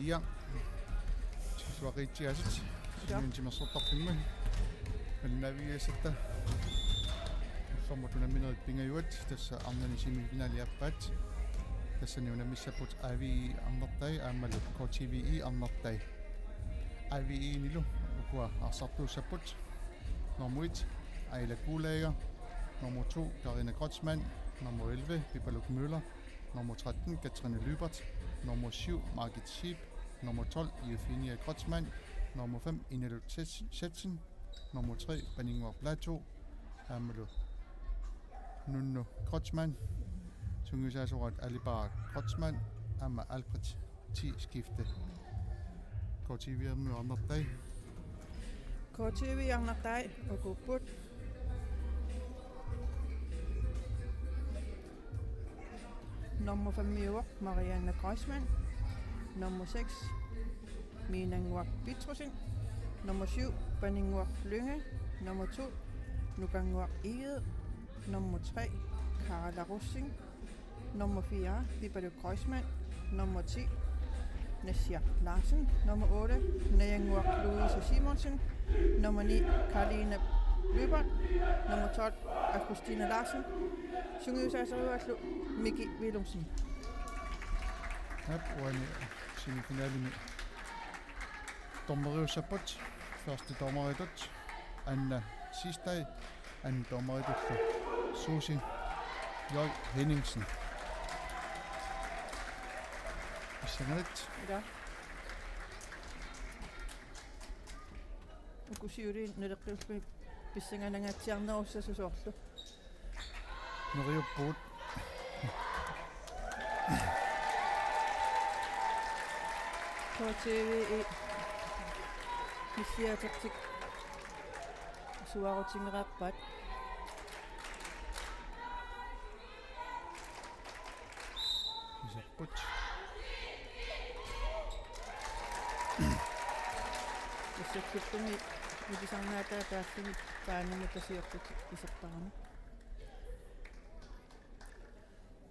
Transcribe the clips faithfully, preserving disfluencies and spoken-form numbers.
Ja. Tikisuaqiitsiaasut. Ja. Siniun timersortarfimmi. Annaviasatta. Ullormut unamminerit pingajuat tassa arnani semifinali aappaat. Tassani unammissapput A V I arnartai aammalu K T V I arnartai. A V I-nilu ukua arsartuussapput. Nummer et, Aila Kuulager. Nummer to, Karina Kreutzmann. Nummer elleve, Pipaluk Møller. Nummer tretten, Katrine Lybert. Nummer syv, Margit Schiep. Nummer tolv, Eufinia Kreutzmann. Nummer fem, Ineluk Zetsen. Nummer tre, Paninnguaq Platou. Aammalu Nunnu Kreutzmann. Sungiusaasoraat Alibara Kreutzmann. Aamma Alfred T. Skifte. K T V-mi arnartai. K T V arnartai ukuupput. Nummer fem-iuvoq Marianne Kreuzmann. Nummer seks, Minannguaq Petrussen. Nummer syv, Paninnguaq Lynge. Nummer to, Nukannguaq Egede. Nummer tre, Karla Rosing. Nummer fire, Pipaluk Kreuzmann. Nummer ti, Nasia Larsen. Nummer otte, Najannguaq Louise Simonsen. Nummer ni, Karline Lyberth. Nummer tolv, Augustine Larsen. Sungiusaaseriuarlu Miki Willumsen. Aap, uani semifinalimi dommeriussapput. Første dommeritut Anna Sistaj, anden dommeritullu Susi J. Henningsen. Pissanganaq. Ila. Uku siuliini naleqqiullugit pissanganangaatsiarnerussasoq soorlu. Neriuppugut. K T V I missiatertik suaarutigereerpaat. Iserput. Iserput. Iserput. Iserput.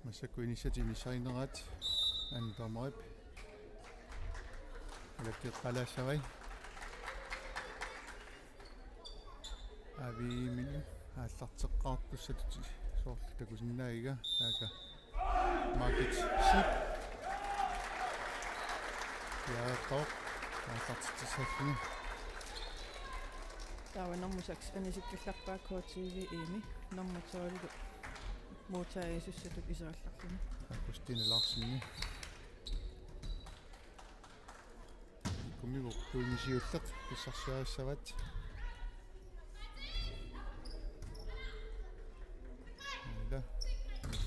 Massakkut inissat inissarinerat antormarip ulakkeqqalaassavai. A V I-milu aallarteqqaartussatut soorlu takusinnaagiga taakku Margit Schiep. Ja, tau. Aallartitsissalluni. Taava nummer seks anisikkallarpaa K T V I-mi. Nummer tolv modtagerusussatut iserallarluni. Augustine Larsen. Kummigu pointit siulleq pissarsiarissavaat. Ila.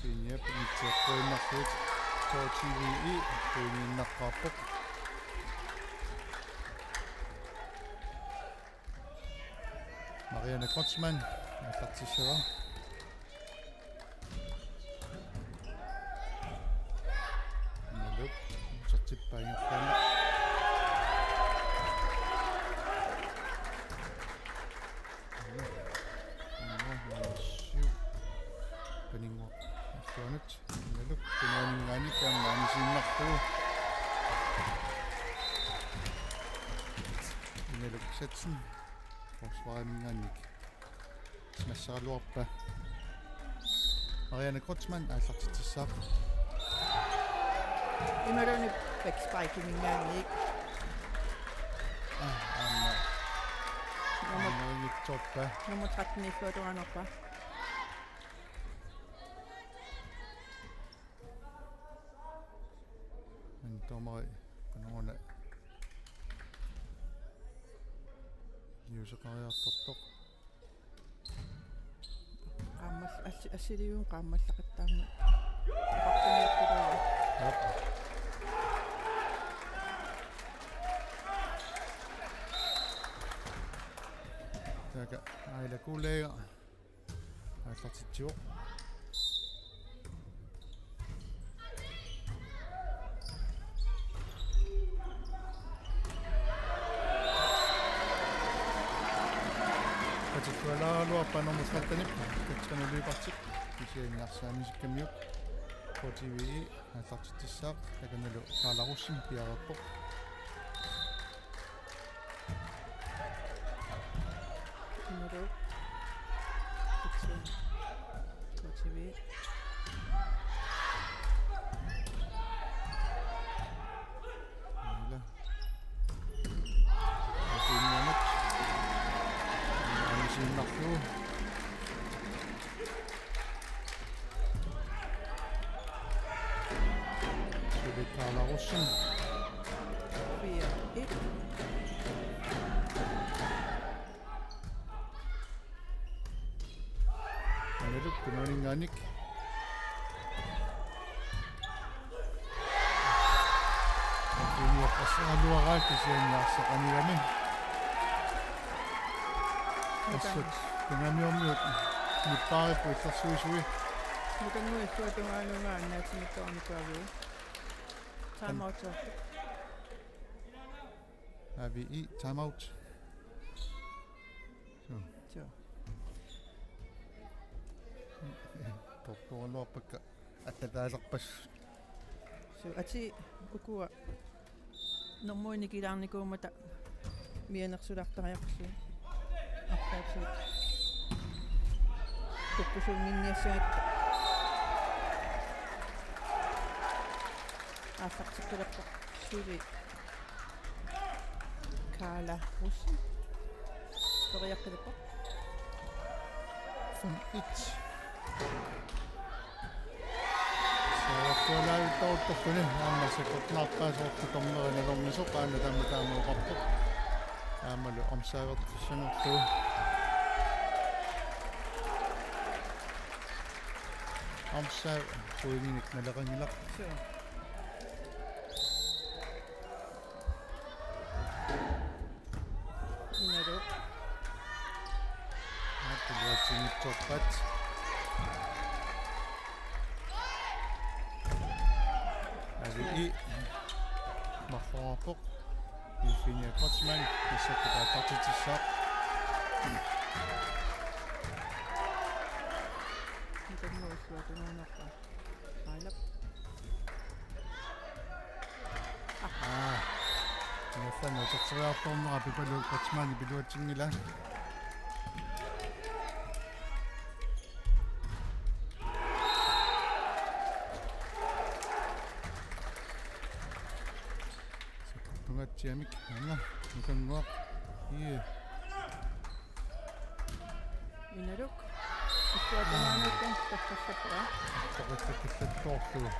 Finiap mitseqquinnartuut K T V I pointiinnaqqaarpoq. Marianne Kreutzmann aallartissavaa. Naluk. Sortippa ingerlaannaq. Nummer syv. Paninnguaq. Artuanut. Naluk. Tunuaninngaanniit aamma anisiinnarlugu. Naluk Zetsen. Forsvariminngaanniit. Smasseraluarpaa. Marianne Kreutzmann aallartitsissaaq. Imaluunniit backspikeminngaanniit. Aa, aamma. Nummer, aamma iittorpaa. Nummer tretten-illu atuanerpaa. Antormari qanoruna iliuuseqariartortoq. Qaammal-, assi-, assiliiviup qaammallaqattaarmat. Oqartuniarpulaa. Aap. Taakku Aila Kuulager aallartitsivoq. Katikkualaaraluarpaa nummer tretten-ip, Katrine Lyberthip, kisianni arsaammisikkammiuk. K T V aallartitsissaaq, takannalu Kaala Rosing piareerpoq. Numeruk. K T V. Ila. Asinnamat. Asinnamat. Suli Kaala Rosing. Fire et. Analuk tunuaninngaanniit. Kiniaqqassa aluaraa kisianni arsaq anigami. Assut tungaaniormiut nippaarippoq illersuisui. Nukannguaq illuatungaa nunnga annaatinittoornikuuagut. Time out. A V E, time out. Suu. Suu. Tortoraluarpakka attataalerpas. Suu, atii ukua normuinik ilaarnikuummata mianersulartariaqarluni. Arpaatsi. Kukkusunnginniassagatta. Aallartikkulerpoq. Suli. Kaala Rosing. Periarpaluppoq. Fem et. Saavakkualaavittaruttorluni aamma sakkortunaarpaa soorlu dommeri nalornisoq aana taama taama oqarpoq. Aammalu omsaavertussanngorlugu. Omsaaq pointinik naleqanngilaq. Suu. Imalu. Aa, piluatsinngitsoorpat. A V E. Marloraarpoq. Eugenia Kreutzmann. Massakkut aallartitsissaaq. Nukannguaq illuatungaanarpaa. Ailap. Aa. Nuannersuaq uterteriartornera Pipaluk Kreutzmann piluatsinngilaa. Sakkortungaatsiamik aamma Nukannguaq. Ie. Inaluk. Issuatamaanukka tassassappara. Toqassakillattoorlugu.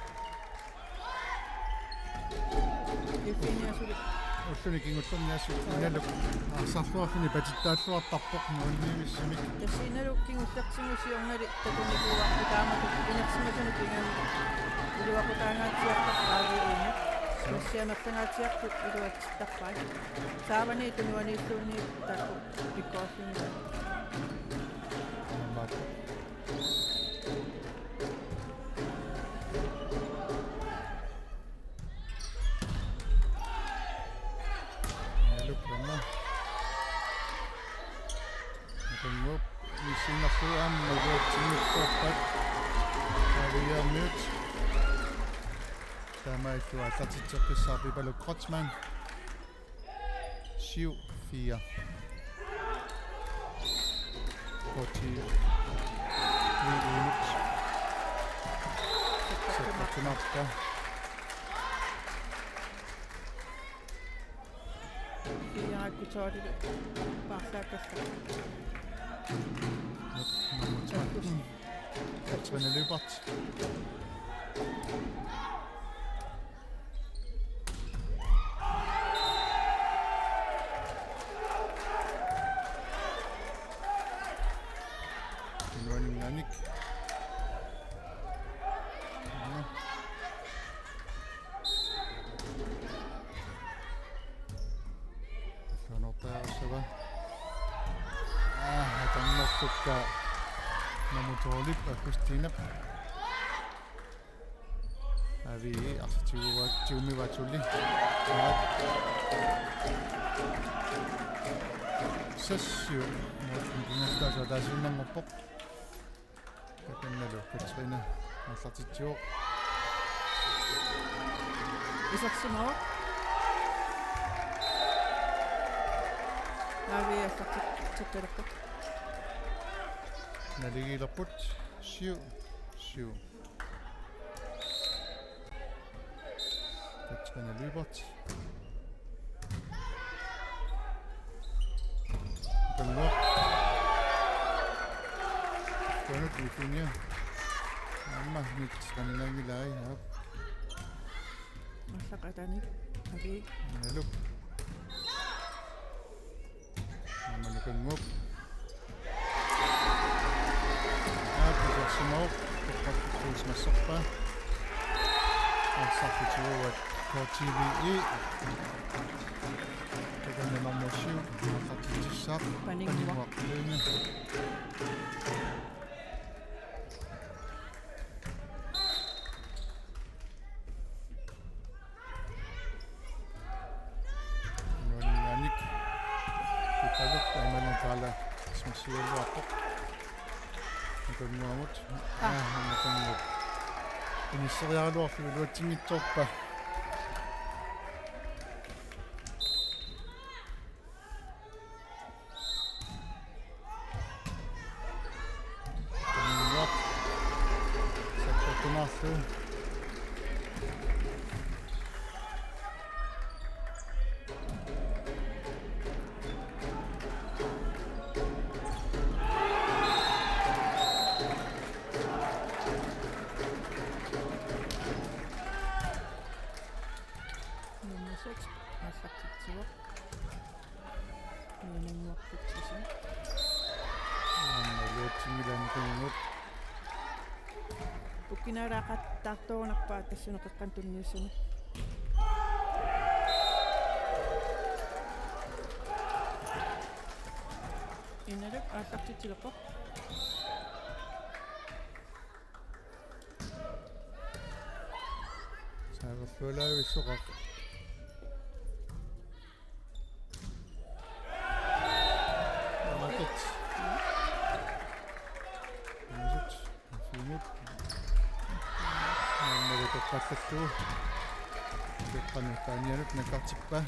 Eugenia suli. Ulluni kingullerni assut Inaluk arsarluarluni patittaalluartarpoq nuanniivissamik. Tassa Inaluk kingullertigut siornali takunikuuarput taamatut inersimasunut pigami. Iluaqutaangaatsiartarpaa A V E-mi. Smassi amerlangaatsiarput iluatsittarpai. Saavani tunuaniilluunniit taakku pikkoriffigineq. Aamma. Inaluk aamma. Nukannguup inissiinnarlugu aamma iluatsinngitsoorpat. A V E-miut. Taamaalillutik aallartitseqqissaaq Pipaluk Kreutzmann. Syv fire. K T V-miut. Sakkortunaarpaa. Fire kutoorit paarlaakkassaaq. Nummer tretten. Katrine Lyberth. Nuanninganik. Alluanortariaqassava. Aa, atornerlukka Namutoolip Augustinap. A V E arsaq tiguaat, tigumivaat suli. Seks syv. Målmandip pingaartaasoq ataasiinnanngorpoq. Takannalu Katrine aallartitsivoq. Isersimavoq. Aviassartik tikkalerput. Naligiilerput. Syv syv. Katrine Lyberth. Nukannuaq. Nukannuaq Virginia. Aamma nit qaninaanngilai, aap. Aallaqqaataani. Avi. Naluk. Aamma Nukannuup. Aap, isersimavoq. Toqqartuusimassorpaa. Arsartitiuat K T V E. Takanna nummer syv. Arsartitsissaaq. Paninnguaq. Paninnguaq Lynge. Nuannaannik. Kipaluk, aimanu taala smasiualuarpoq. Nukannuamut. Ah. Ah, Nukannuup. Inisseriaraluarfiup iluatsinngitsoorpaa. Nukannuaq. Sakkortunaarlugu. Nummer seks, aallartitsivoq. Nuannaarput tassa. Aamma iluatsinngilaq Nukannuup. Ukkinalaaqattaartuunarpaa tassunga qeqqanut tunniussani. Inaluk aallartitsilerpoq. Saaverlualaavissoqaq. Market. Masut. Sinut. Aammalu toqqallattugu. Toqqani Paanianut nakkartippaa.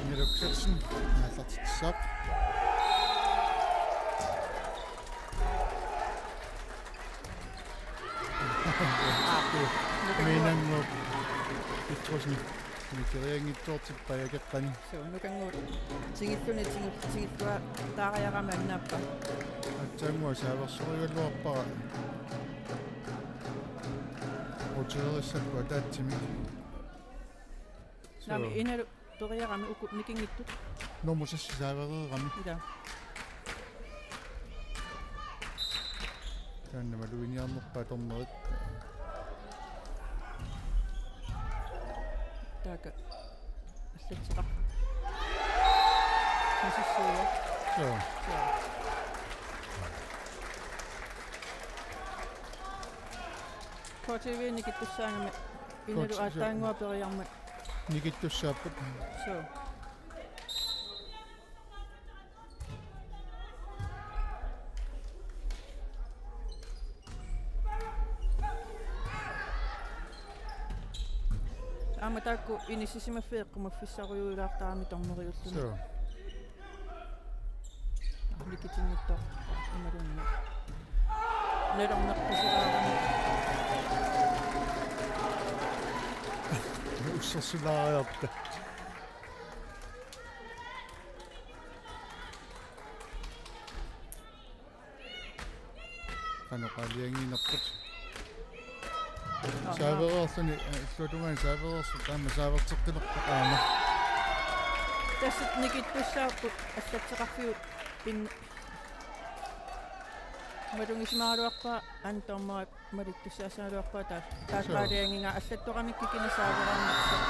Inaluk Christensen, aallartitsissaaq. Miinannguup Petrussen. Mikerianngitsoortippai akeqqani. Suu, Nukannguup tigilluni tigul-, tigilluataariarami annaappaa. Aatsaannguaq saaversorigaluarpara. Ruteerissakku ataatsimik. Suu. Naamik, Inaluk periarami uku nikinngitsut. Nummer seks saavereerami. Ila. Taanna maluginiarnerpaat dommerit. Taakku. Allatseqarpoq. Misissuuvoq. Suu. Suu. K T V nikittussaagami Inaluk K T V aatsaannguaq periarmat. Nikittussaapput. Suu. Aamma taakku inissisimaffiit eqqumaffissarujuulaartarami dommeriulluni. Suu. Nikitinngitsoq imaluunniit. Nalornerpasilaarami. Ussersilaariarta. Qanoq aalajangiinerput. Aha. Saavereerluni, eh, illuatungaani saavereersut taama saaverteqqilerput aamma. Tassa nikittussaapput allatseqarfiup pin-, malugisimagaluarpaa antormara malittussaassagaluarpaa taa-, taakku Suu. Aalajangigaat allattoqarnikkut kina saaveraanngitsoq.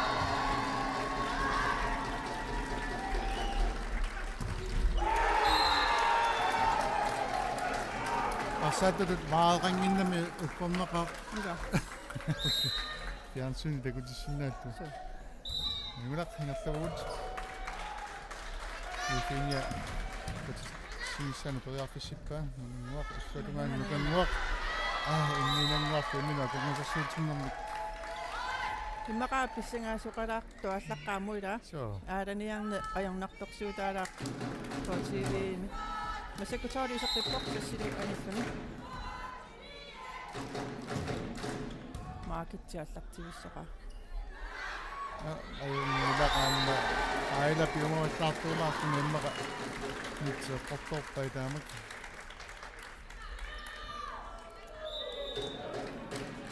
Arsaattutut maareqannginnami uffarnaqaaq. Ila. Fjernsyn takutissinnaallugu. Suu. Nunak hingerlavugut. Virginia Sinissaanut periarfissippaa, Nunannguaq, illuatungaanut Nunannguaq. Aa, imminannguarlu imminut akornusersuutinnermik. Immaqa pissangaasoqalaartoq aallaqqaammut ilaa. Suu. Aalaniarneq ajornartorsiutaalaarpoq K T V-mi. Massakkut toogtyve isertippoq, sassilu anilluni. Markitsi aallartivissoqaa. Aa, ajunngilaq aamma. Aila piumallaartuulaartumi immaqa nitsi eqqortoorpai taamak.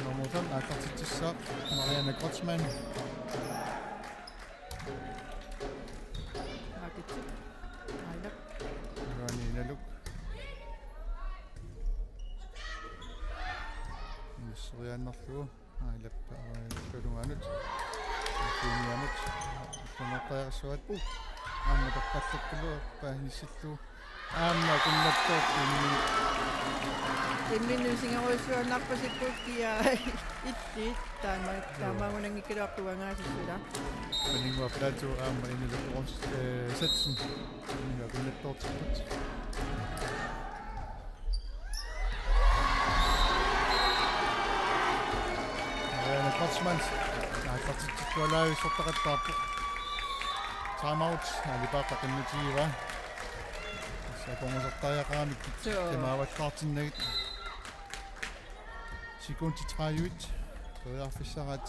Nummer fem aallartitsissaaq Marianne Kreutzmann. Markitsi. Aila. Rani Naluk. Inisseriaannarlugu. Ailap, aa, illuatungaanut. Illuatungaanut. Illuatungaanut. Aamma taqqallakkullu paanisillu. Aamma kunnattoorpimmi. Imminnuisingerujussuannarpasipput kia ittiit. Taama, joo, taamaagunanngikkaluarpoq angaasissula. Nunannguaq Platou aamma Iniluk Rons-, eh, Setsen. Nunannguaq kunnattoortipput. Marianne Kreutzmann aallartitsillualaavissortaqattaarpoq. Timeout, alipaaqqa qinnutigivaa. Tassa akornusertariaqaramikkit, joo, timeout-aartinnagit. Sekundit tredive. Periarfissaraat.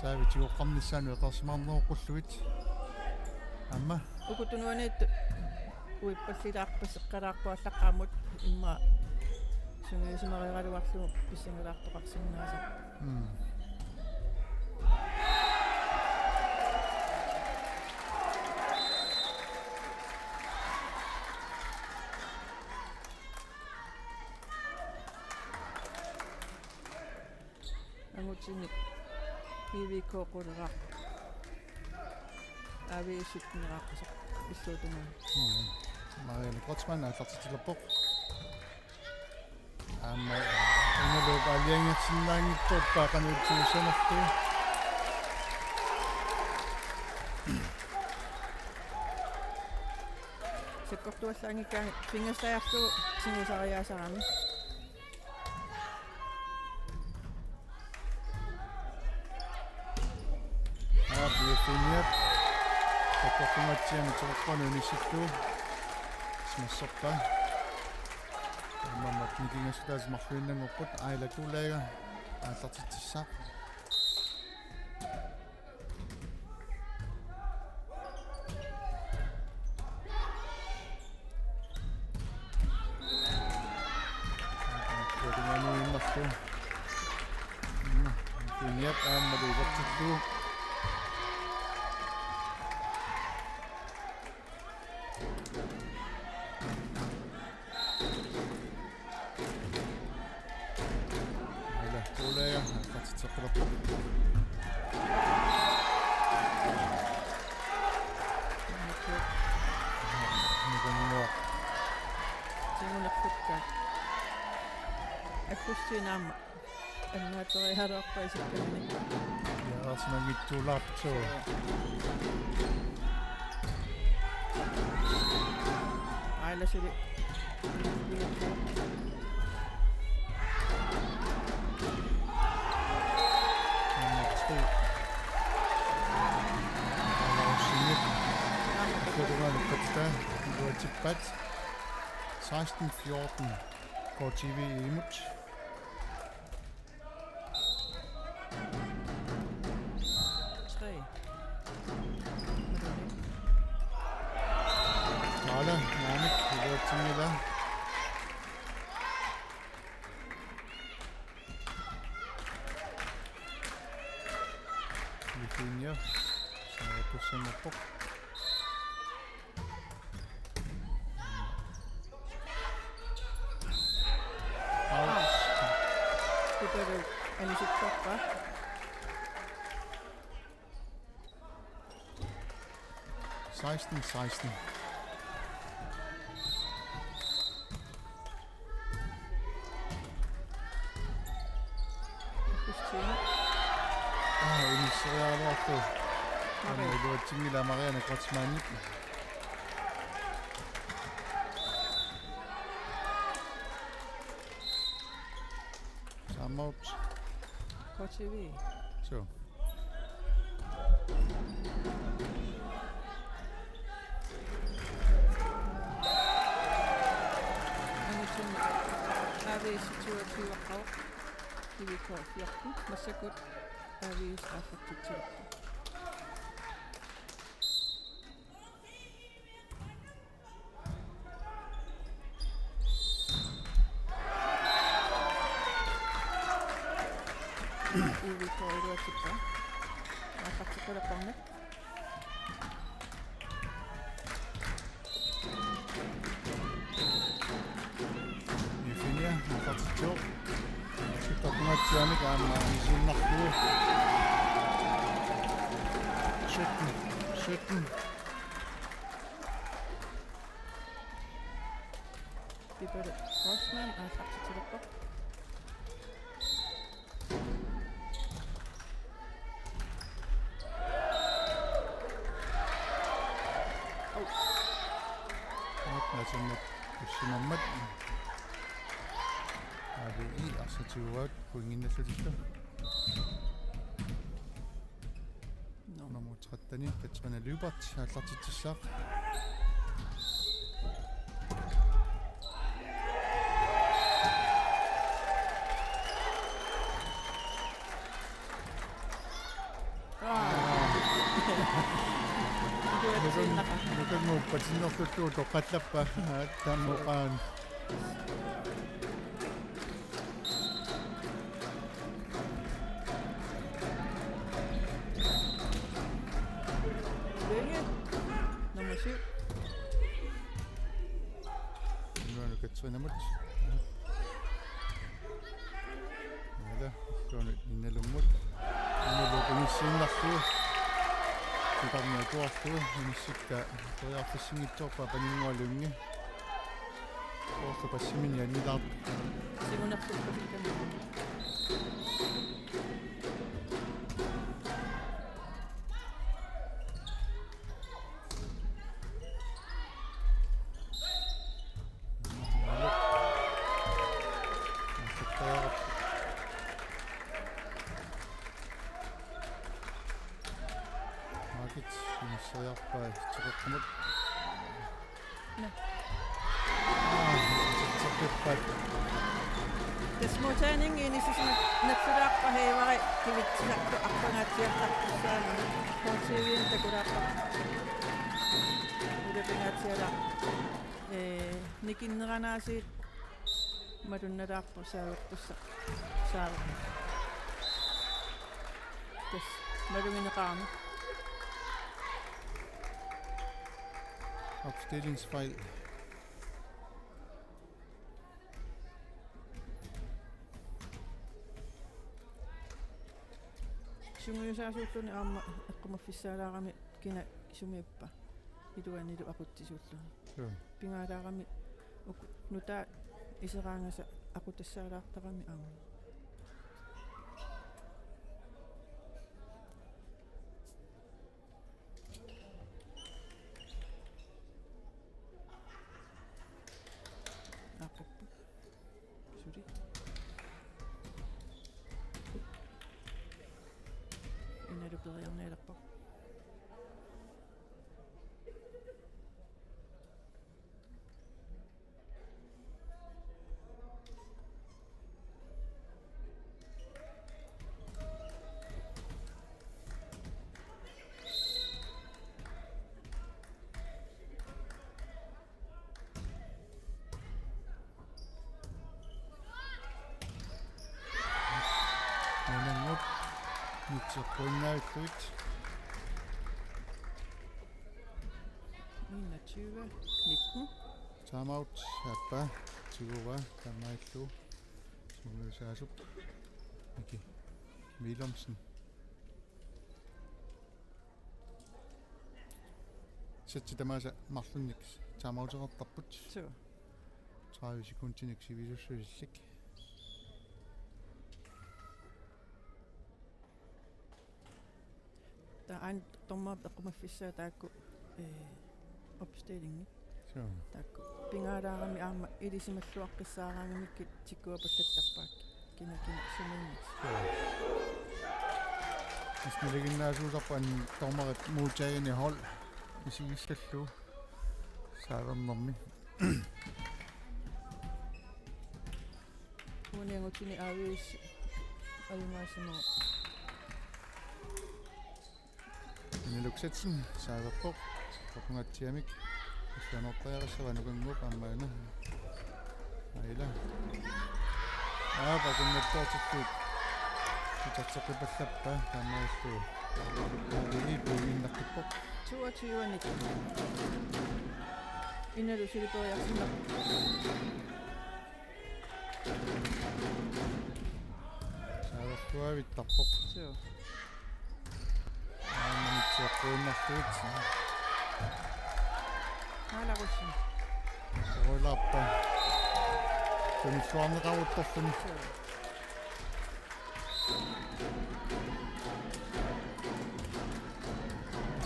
Saavit tigoqqarnissaannut eqeersimaarneroqqullugit. Aamma. Uku tunuaniittut uippallilaarpasseqqalaarpoq aallaqqaammut immaqa sungiusimareeraluarlugu pissangalaartoqarsinnaasarpoq. Mm. Angutini P V K quleraarpoq. A V S-itineraarpasoq illuatungaani. Mm. Marianne Kreutzmann aallartitsilerpoq. Aamma Iniluk aalajangersinnaanngippoq paaqanuutsuussanertu. Sakkortuallaanngikkaanni fingerstaajarlugu tigusariaasarami. Aa, P F-imiap sakkortungaatsiami toqorpanut inissillugu. Smasserpaa. Aamma nikingassutaasa marluinnanngorput Aila Kuulaaga aallartitsissaaq. Kuutumanuinnartu. Kuniap aammalu isertillugu. Aila Kuulaaga aallartitseqqilerpoq. Nunannguaq. Tigunerpukka. Aggustiinut aamma. Annaateriaraarpaa isikkanni. Ja, arsenanngitsuulaarput. Aila suli. Nummer tre. Aila Rosingip. Illuatungaanut kattaa. Illuatippaat. Seksten fjorten. K T V imut. Tre. Aila, Naamik, iluatsinngilaa. Vivinia, saakkussanngorpoq. Aus. Kutalu anisittarpa. Seksten seksten. Aa, inisseriaraluartoq. Aamma iluatsinngilaa Marianne Kreutzmannip. Timeout. K T V. Suu. Alutsumik A V S toogtyve, Q V K fjorten, massakkut A V S aallartitsivoq. U V K iluatsippaa. Aallarteqqilaaqqaarmat. Euphemia, aallartitsivoq. Kittartunngatsiamik aamma inisiinnarlugu. Sytten, sytten. Pipaluk Rosman aallartitsilerpoq. Au. Aap, naatsammat tussimammat. A V I arsaq tiguaat pointinnallutillu. Nå. Nummer tretten, Katrine Lyberth, aallartitsissaaq. Aa. Nukannguup patinnerluttuutoq qallappa, aa, taammuqaan. Lynge. Nummer syv. Imaluunniit Katrinamut. Aala, soorlu Ninnalummut. Ninnalu inisiinnarlugu. Titarmi atuarlugu. Inissikka periarfissinngitsoorpaa Paninnguaq Lynge. Soorlu passimini annilaartoq. Siunersuppasikkami. Margit, inisseriarpaa teqeqqamut. Nå. Aa, tserpippat. Tassa modtagning inissisimassagaluarpoq, Heivari kivitsisartoq arpangaatsiartartussaammat. K T V-mi takulaarpara. Ulapingaatsialaarpoq. Ee, nikinneranaasiit malunnalaarpoq saavertussaq. Saavertussaq. Tassa malugineqarami. Opstillingsfejl. Sungiusaasuulluni aamma eqqumaffissaalaarami kina sumiippa iluanilu aqutsisuulluni. Joo. Pingaalaarami uku nutaat iseraangata aqutassaalaartarami aamma. Aaqqippoq. Suli. Inaluperiarnialerpoq. Nunannguup nitseqquinnaavittuit. Enogtyve nitten. Timeout, aappa, tiguaa, taamaalillugu. Sungiusaasup. Miki Willumsen. Sætsi tamaasa marlunnik timeouteqartarput. Suu. Tredive sekundinik sivisussusillit. Taava aana dommerip eqqumaffissaa taakku, ee, opstillingit. Suu. Taakku pingaalaarami aamma ilisimalluaqqissaaraangamikkit tikkuapallattarpaakkit. Kina, kina, suminnit. Isnilinginnaasuusarpan dommerit modtagendehold. Isigissallugu saavernermi. Uani angutini A V S ajugaasimasoq. Inaluksatsinnut saaverpoq. Toqungatsiamik. Ussianortariarissava Nukannguup aamma una. Aila. Aa, pakunnattoortittuut. Itarteqqipallappa taamaallu. Ii puiginnaqqippoq. Toogtyve-nik. Inalu suliperiarsinnarpoq. Saavertuavittarpoq. Suu. Aamma nitsiaqquinnartuit. Aala russi. Soruilaarpa. Sunilluarneqaruttorluni. Suu.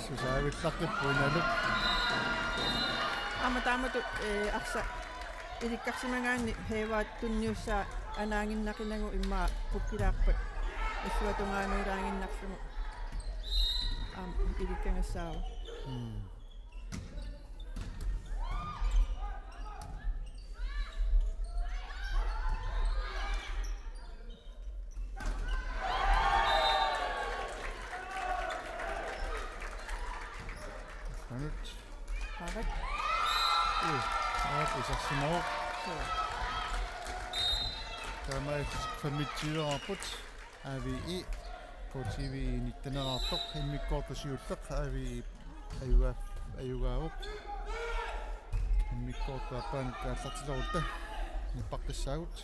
Susaavillaqqipput inalu. Aamma taamatut, eh, arsaq ilikkarsimagaanni Heevaat tunniussaa anaaginnaqinagu immaqa pukkilaarpat illuatungaanuulaaginnarlugu. Aamma ilikkagassaavoq. Mm. Anut. Harrit. Uu, aap, isersimavoq. Suu. Taamaalillutik femogtyve-rput. A V E, K T V nitten-eraartoq, immikkoortoq siulleq, A V E ajuga-, ajugaavoq. Immikkoortoq aappaanut aallartilerutta, nippaqqissaagut.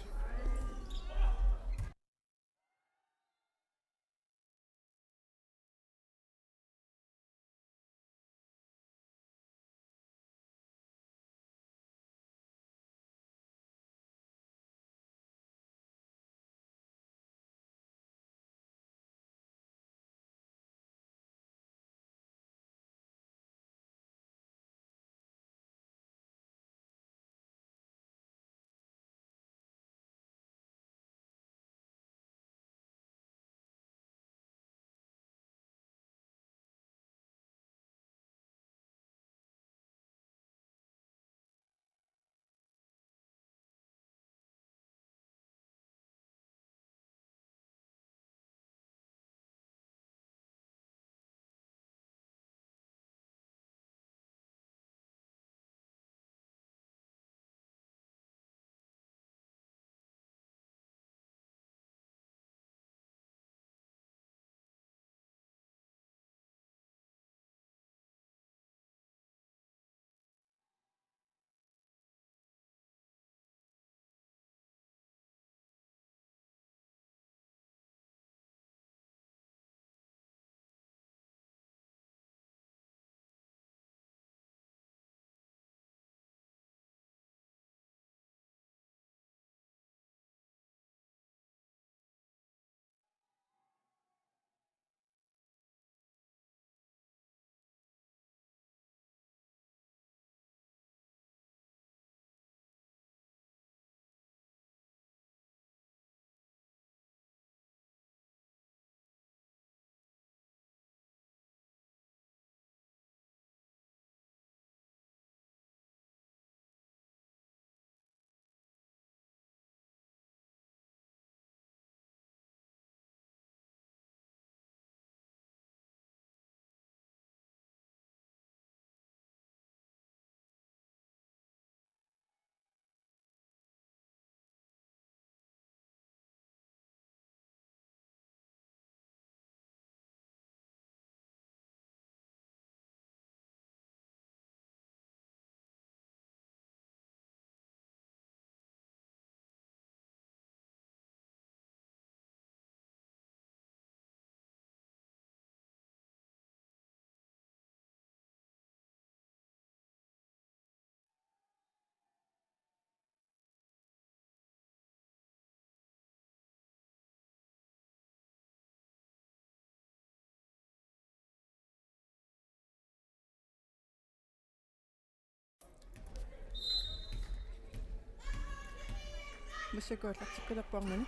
Massakkut aallarteqqilerparnani.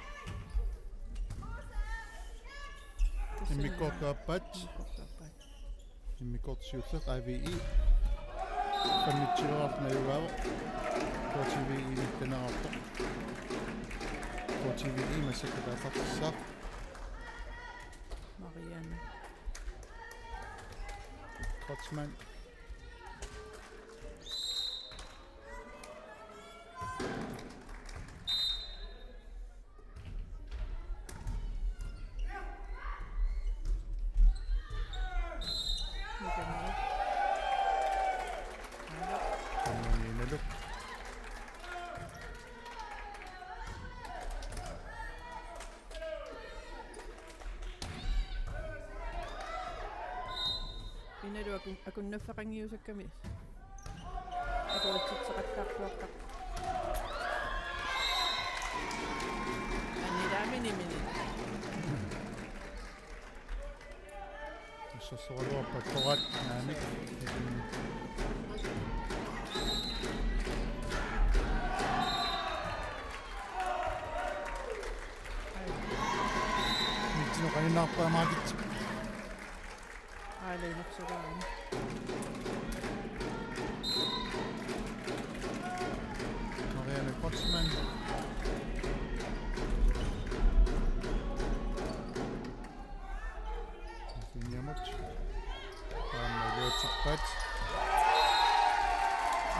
Immikkoortup aappaat. Immikkoortup aappaat. Immikkoortoq siulleq A V I. Femogtyve-rarlu najugaavoq. K T V I mittaneraartoq. K T V I massakkut aallartissaaq. Marianne. Kreutzmann. Tammani Inaluk. Inaluk akun-, akunnerfeqanngiusakkami. Akuatsitseqattaartuartarpoq. Anilaamini mini. Assersugaluarpat torat naamik. Nitsinu qaninnaarpaa Margit. Aaleqarsulaarami. Marianne Kreutzmann. Linjamut. Aamma iluatsippaat.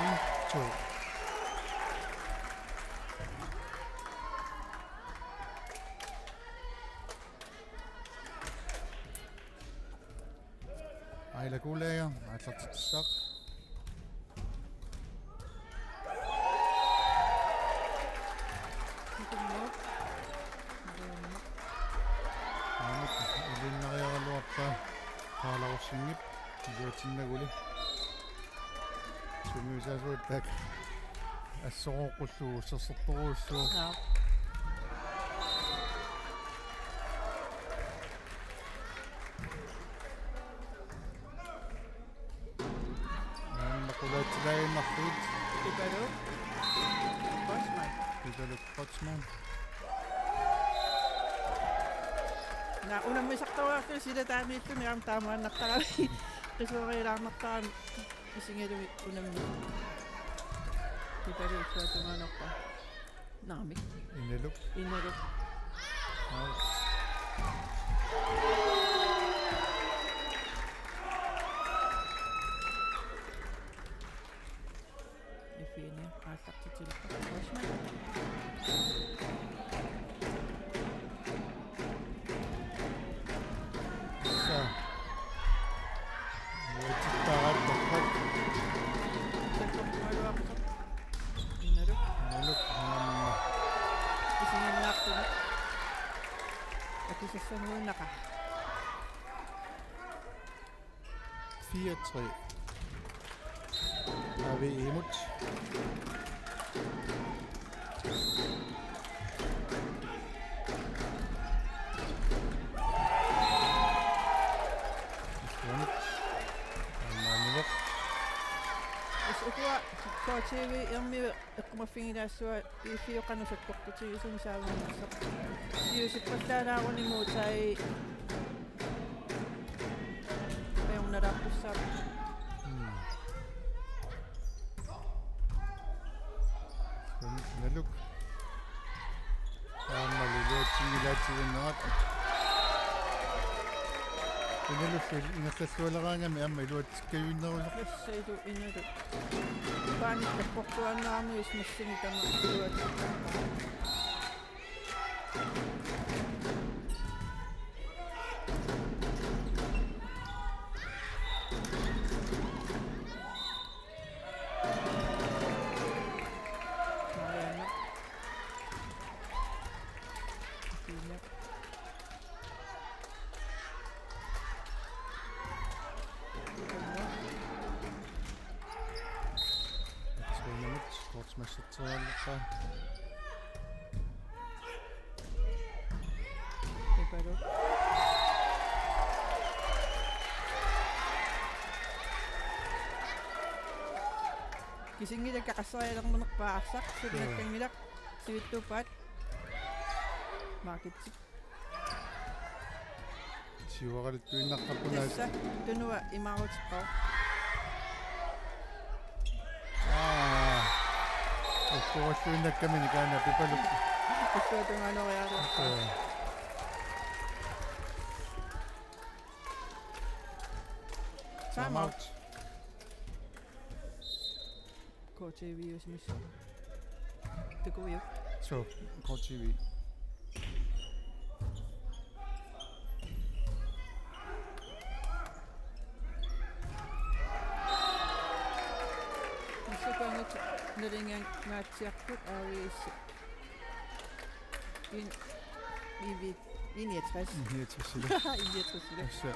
En, to. Aila Kuulager aallartitsissaaq. Aamma iliinnariaraluarpaa Qaalarussingip iluatsinnaguli. Sungiusaasuat taakku assorooqqullugu ussersortorujussuuvoq. Naa. Aamma qulaatsilaannarlugu. Pipaluk Kreutzmann. Pipaluk Kreutzmann. Naa, unammisartoraarlugu silataamiilluni aamma taamaannartarami. Qisuarilaarnartarami isigalugit unammi. Pipaluk illuatungaanarpa. Naamik. Inaluk. Inaluk. Aap. Ifiini aallartitsillugu. Kreutzmann. Sa. Uatsittaaraat takkat. Takkat maluarpoq. Inaluk. Inaluk aamma. Isiginnaartunut. Akisassanguinnaqaaq. Fire tre. A V I-mut. Aamma anivoq. Tassa ukua K T V-ermiut eqqumaffigilaassuat P F-iup qanoq sakkortutigisumik saavunnarsoq. Siusippallaalaaruni Mutai ajornalaartussaavoq. Mm. Inaluk. Aamma iluatsinngilaatiginnerat. Inalullu ingerlallualeraangami aamma iluatsikkajuinnerusarpoq. Tassaalu Inaluk. Paanitta portuaannarami ismassini tama iluatsikka. Trænamut, sportsmester. Triangelpa. Pipaluk. Kisinngilakka qasserialernerpaaq arsaq, suli Joo. Nakkanngilaq, sivitsuuppaat. Margitip. Siuaralittuinnartarpunga. Tassa tunua imaaruteqarpoq. Aa. Ukkualluinnakkamini kaana Pipaluk. Ukkuatungaanoriaruarpaa. Aa. Time out. K T V-usimissaa. Takuuk. So, K T V. Massakkut nalinginnaatsiarput A V S. In-, I V, I niogtres. I niogtres, ila. I niogtres, ila. Tassa.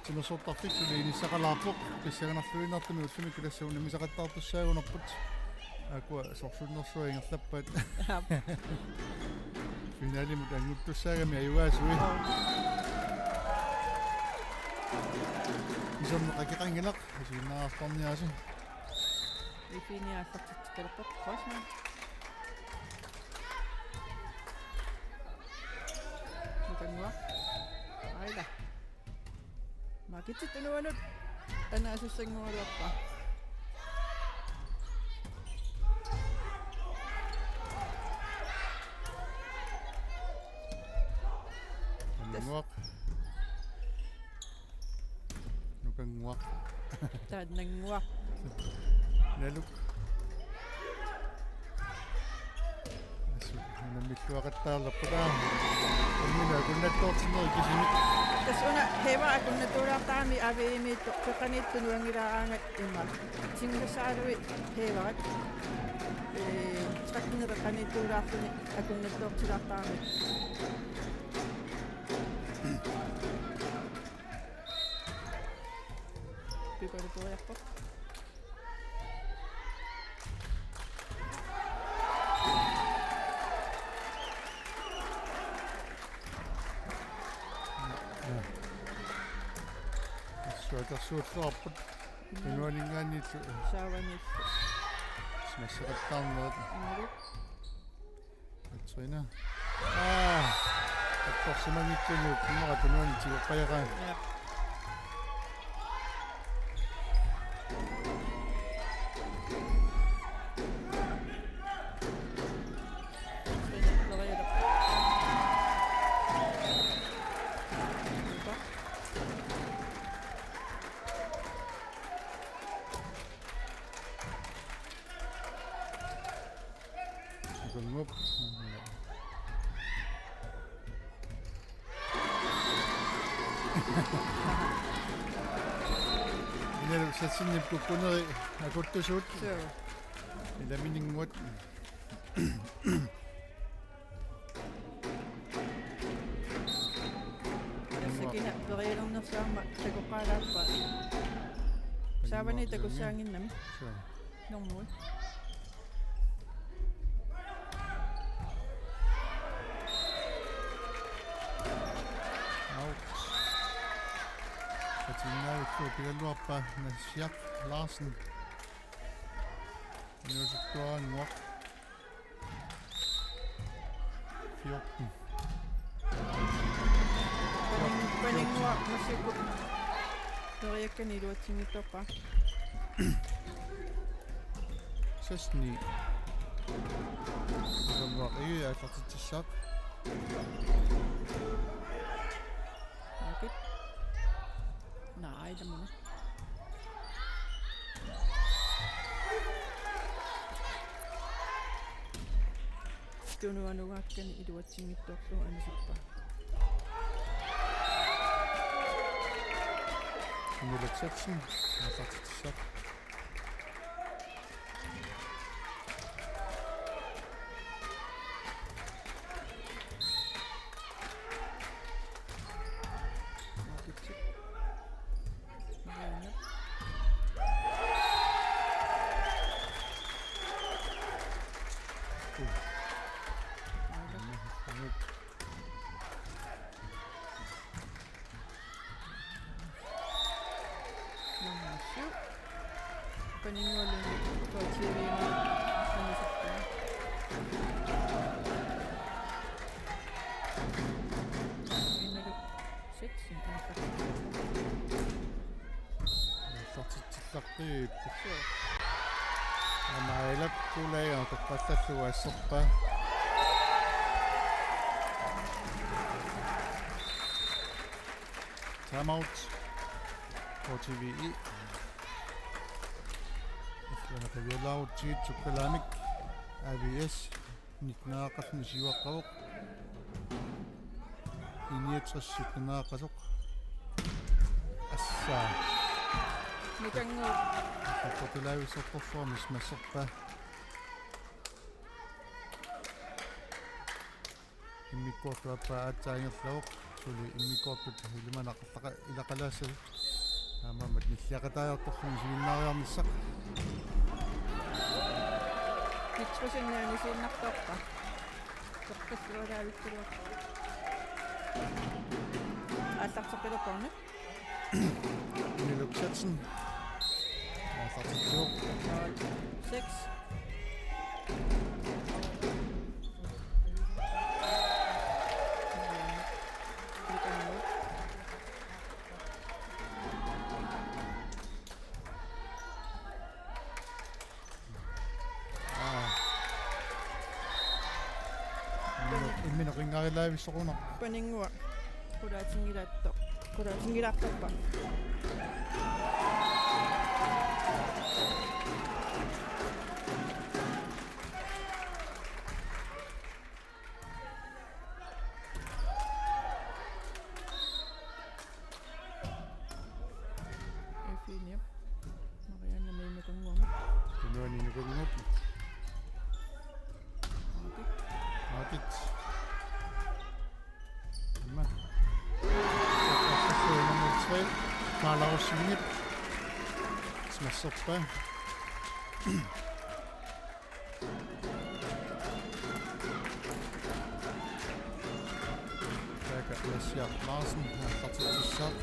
Timersortarfik suli inissaqalaarpoq, pissanganarluinnartumik ullumi kilassavut nammisaqattaartussaagunarput. Aakkua sorsunnersuaq ingerlappaat. Aap. Finalimut annguttussaagami ajugaasui. Aap. Isorneq akeqanngilaq, isiginnaartarniaasi. Ifiini aallartitsikkaluarpoq Rosman. Nukannguaq. Aila. Makitsit tunuanut. Anaasassanngualuarpaa. Nukannguaq. Nukannguaq. Taannannguaq. Naluk. Assut, unammilluaqattaarlerput aa. Ummina akunnattoortinnerit kisimik. Tassa una Heva akunnattuulaartarami A V M-ittoq peqaniittoq nuanngilaaraangat immaqa. Tingassaaluit Hevaat. Ee, trekkenit peqaniittuulaarluni akunnattoortilaartarami. Pipaluk puiarpoq. Assut akersuulluarput. Tunuaninngaanniillu. Saavaniillu. Smasheqattaarnerit. Imalu. Katrina. Aa. Attorsimanngitsunik immaqa tunuani tigoqqajaqaa. Ja. Katrina, Katrina. Nukannguup. Inalu satsinnip kukkuneri akuttusuut. Suu. Ilaminnguat. Tassa kina perialernersaamma takoqqaalaappaa. Saavani takussaannginnami. Suu. Normui. Out. Satinnaavittu pigalluarpaa Nasiaq Larsen. Inuusuttuarannguaq. Fjorten. Paninnguaq massakkut. Periakkani iluatsinngitsoorpaa. Seksten ni. Nukannguaq, ii, aallartitsissaaq. Makit. Naa, ila muna. Tunuanugaakkani iluatsinngitsoorlugu anisuppaa. Nulak seksten, aallartitsissaaq. Nummer syv. Paninnguaq Lund, K T V-mi anisuppaa. Imalu seks. Aallartitsillarput. Aamma Ailap Kuulaja toqqallallugu asserpaa. Time out. K T V E. Illuanaqavialaarutsigit sukkalaamik A V S. Nitten aqqarluni siuaqqavoq. I niogtres syttenaaqasoq. Assa. Nukanngooq. Tappatulaavissortorsuarmi smasserpaa. Immikkoortup aappaa aatsaat ingerlavoq. Suli immikkoortut ilimanaqarlaqa ilaqalaassalu. Taamaammat nilliaqataajartorluni siginnaariarnissaq. Pitrusinnaanisiinnartoorpa. Toqqillualaavitturuaq. Aallarteqqilupporni. Niels Lukassensen. Aallartitsivoq. Nul seks. Aa. Imminut, imminut ringarilaavissorunarpoq. Paninnguaq. Qulaatinngilaattoq. Qulaatinngilaartorpa. Eugenia. Marianne med Nukanngooq. Tunuani Nukanngooq. Aakit. Aakit. Ima. Nummer tre. Karla Rosingip. Smasserpaa. Taakku Lassiaq Larsen, aallartitsissaaq.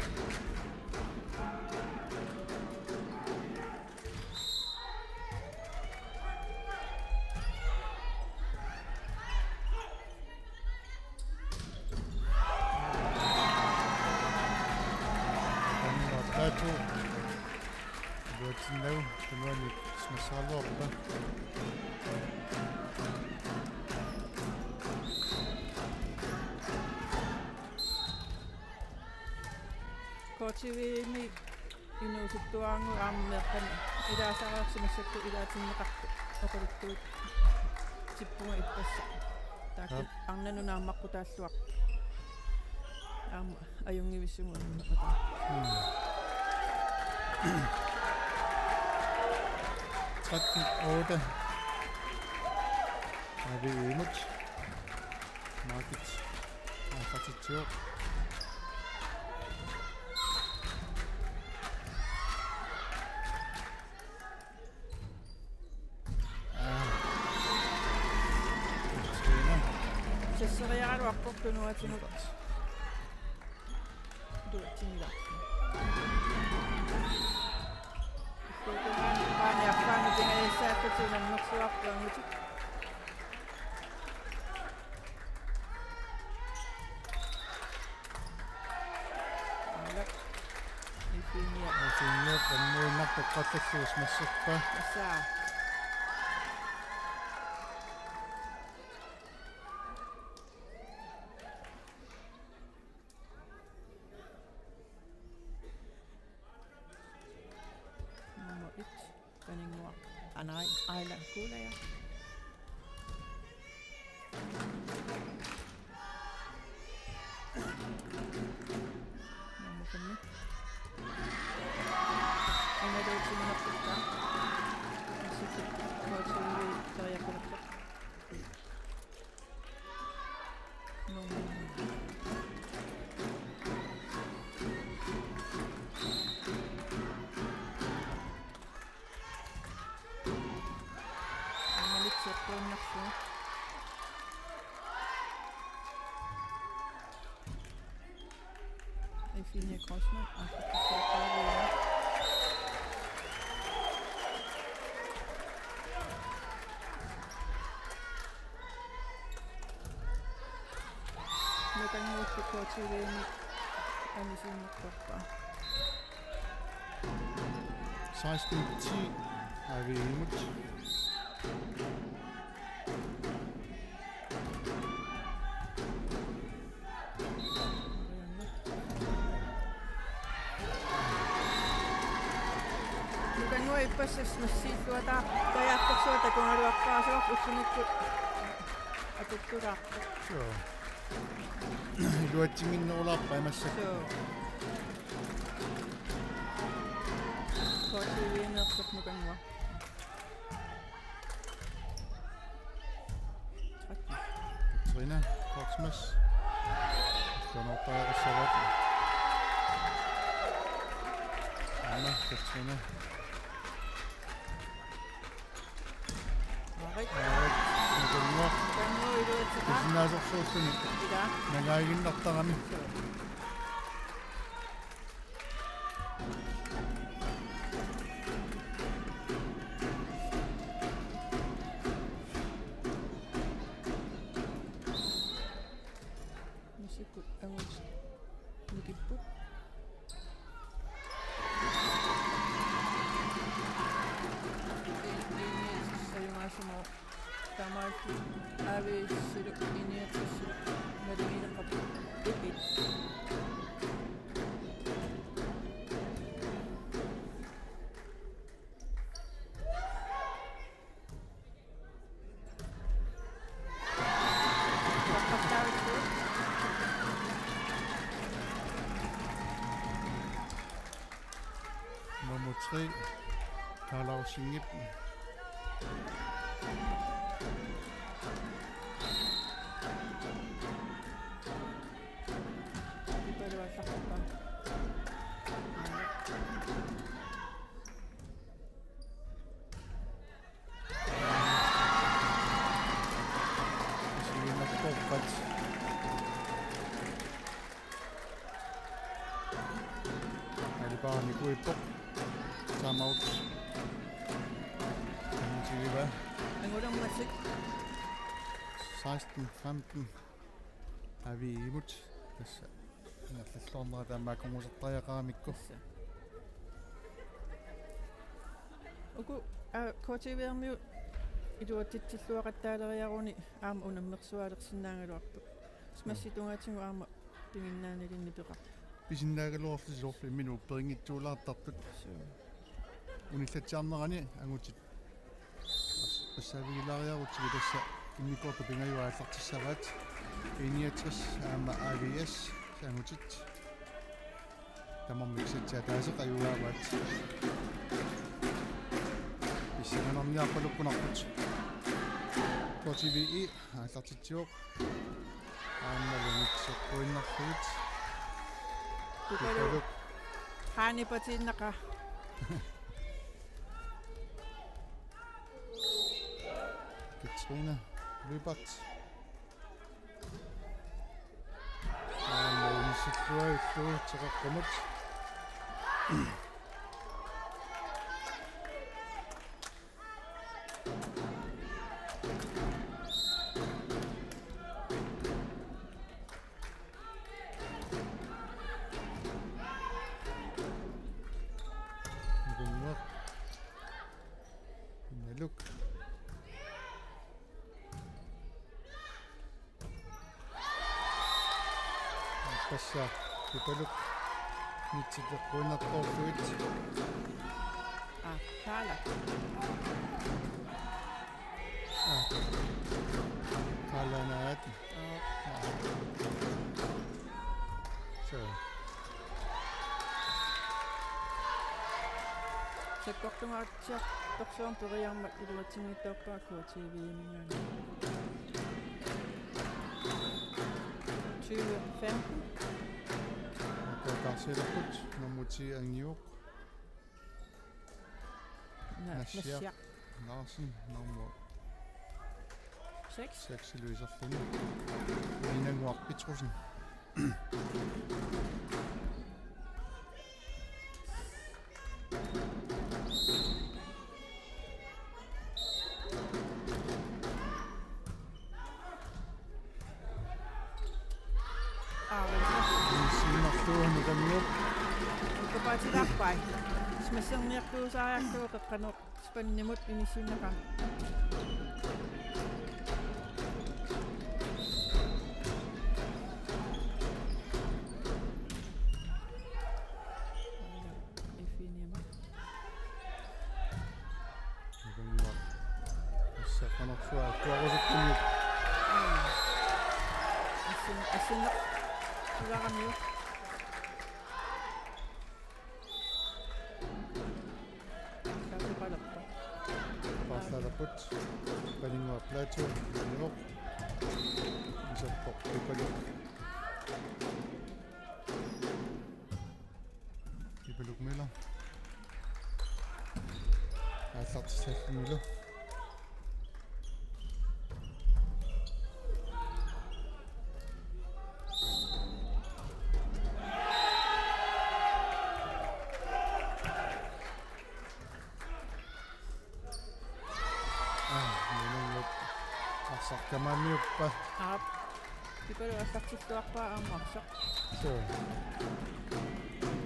Taakku. Iluatsinnagu, tanuani smasseraluarpaa. K T V-mi inuusuttuaraagut aamma meeqqanut ilaasariarsimassapput ilaatinneqartut oqaluttuut tippunga ippassaq. Taakku Aap. Arnanut naammaqqutaalluarput. Aamma ajunngivissugut unnummata. Mm. Tretten otte. Aviimut. Margit. Aallartitsivoq. Aa. Trine. Sasseriaraluarpoq tunuatigut. Tuatsinila. Tuatsinila. Paani arpaani tingajassaakkatigut annersuarpuangutik. Aala. Eugenia. Eugenia, tammuinnaq toqqallallugu smasserpaa. Assa. Nummer et. Paninnguaq. Aa, nej. Aila Kuulaja. Nummer fem. Una Lutz, nummer fem. Nummer Aamma Lutz eqquinnarlugu. Eugenia Grossmann, aallartitseqqaarlugu. Nukanngooq K T V-mi Anisiinnartorpaa. Seksten ti A V-imut. Nukannguaq ippassaq massiilluataa tajaattorsuaq takugaluarpaasoq ullumikkut atuttulaarpoq. Suu. Iluatsinginnerulaarpai massakkut. Suu. K T V-ineersoq Nukannguaq. Katrine Korsmas. Tunortaarissavaat. Aamma Katrine. Marit. Marit. Nukannguaq. Nukannguaq iluatsitaa. Pisinnaasorsuulluni. Ila. Nangaaginnartarami. Massakkut angut nikipput. Sajumaasimo taamaallu A V S-ilu I niogtres-ilu nalugineqarput. Et et. Nummer tre, Karl Ausingip. Isiginnaartorpat. Alipaani kuippoq. Timeout. Angutigivaa. Angulammassuk. Seksten femten. A V-imut. Tassa. Ingerlalluarnera taama akornusertariaqaramikku. Tassa. Uku, aa, K T V-ermiut iluatsitsilluaqattaaleriaruni aamma unammersuaalersinnaagaluarput. Smashitungaatigut aamma piginnaanilinnik peqarpoq. Pisinnaagaluarlusi soorlu imminut upperinngitsuulaartartut. Suu. Unillatsiarnerani angutit. Pas-, passaavigilaariarutsigit tassa immikkoortut pingajuat aallartissavaat. I niogtres aamma A V S angutit. Tamarmik setsi ataaseq ajugaavaat. Pissanganarniarpalukkunarput. K T V E aallartitsivoq. Aammalu seqquinnarlugit. Tupaluk. Tupaluk. Haani patiinnaqa. Katrine Lyberth. Aamma inissilluarlugu teqeqqumut. Nukannguaq. Naluk. Tassa Tupaluk. Nitsit eqquinnartorlugit. Aa, Kaala. Aa. Kaala naat. Aa. Aa. Suu. Sakkortungaatsiartorsuarmik periarmat iluatsinngitsoorpaa K T V-minngaanniit. Tyve femten. Aamma taarsiilerput nummer ti Angiuk. Naa, Nasiaq. Nasiaq Larsen, nummer seks. Seks Louise Arlund. Nina Nguaq Petrussen. Aa, venstre. Inissinnerlugu Taappai. Smasserniartuusaariarlugu qeqqanut spannimut inissinneqarpoq. F-niuma. Ilunnguaq. Assaqqanarsuaq akkuarusukkumiuk. Assin-, assinneq. Sularamiuk. Taasipalerpa. Paarlaalerput. Paninnguaq Plato. Paninnguaq. Isappoq. Ipaluk. Ipaluk Møller. Aallartissallunilu. Aa, nunangut arsartamaanniuppa. Aap. Ipaluk aallartilluarpaa aamma arsaq. Suu.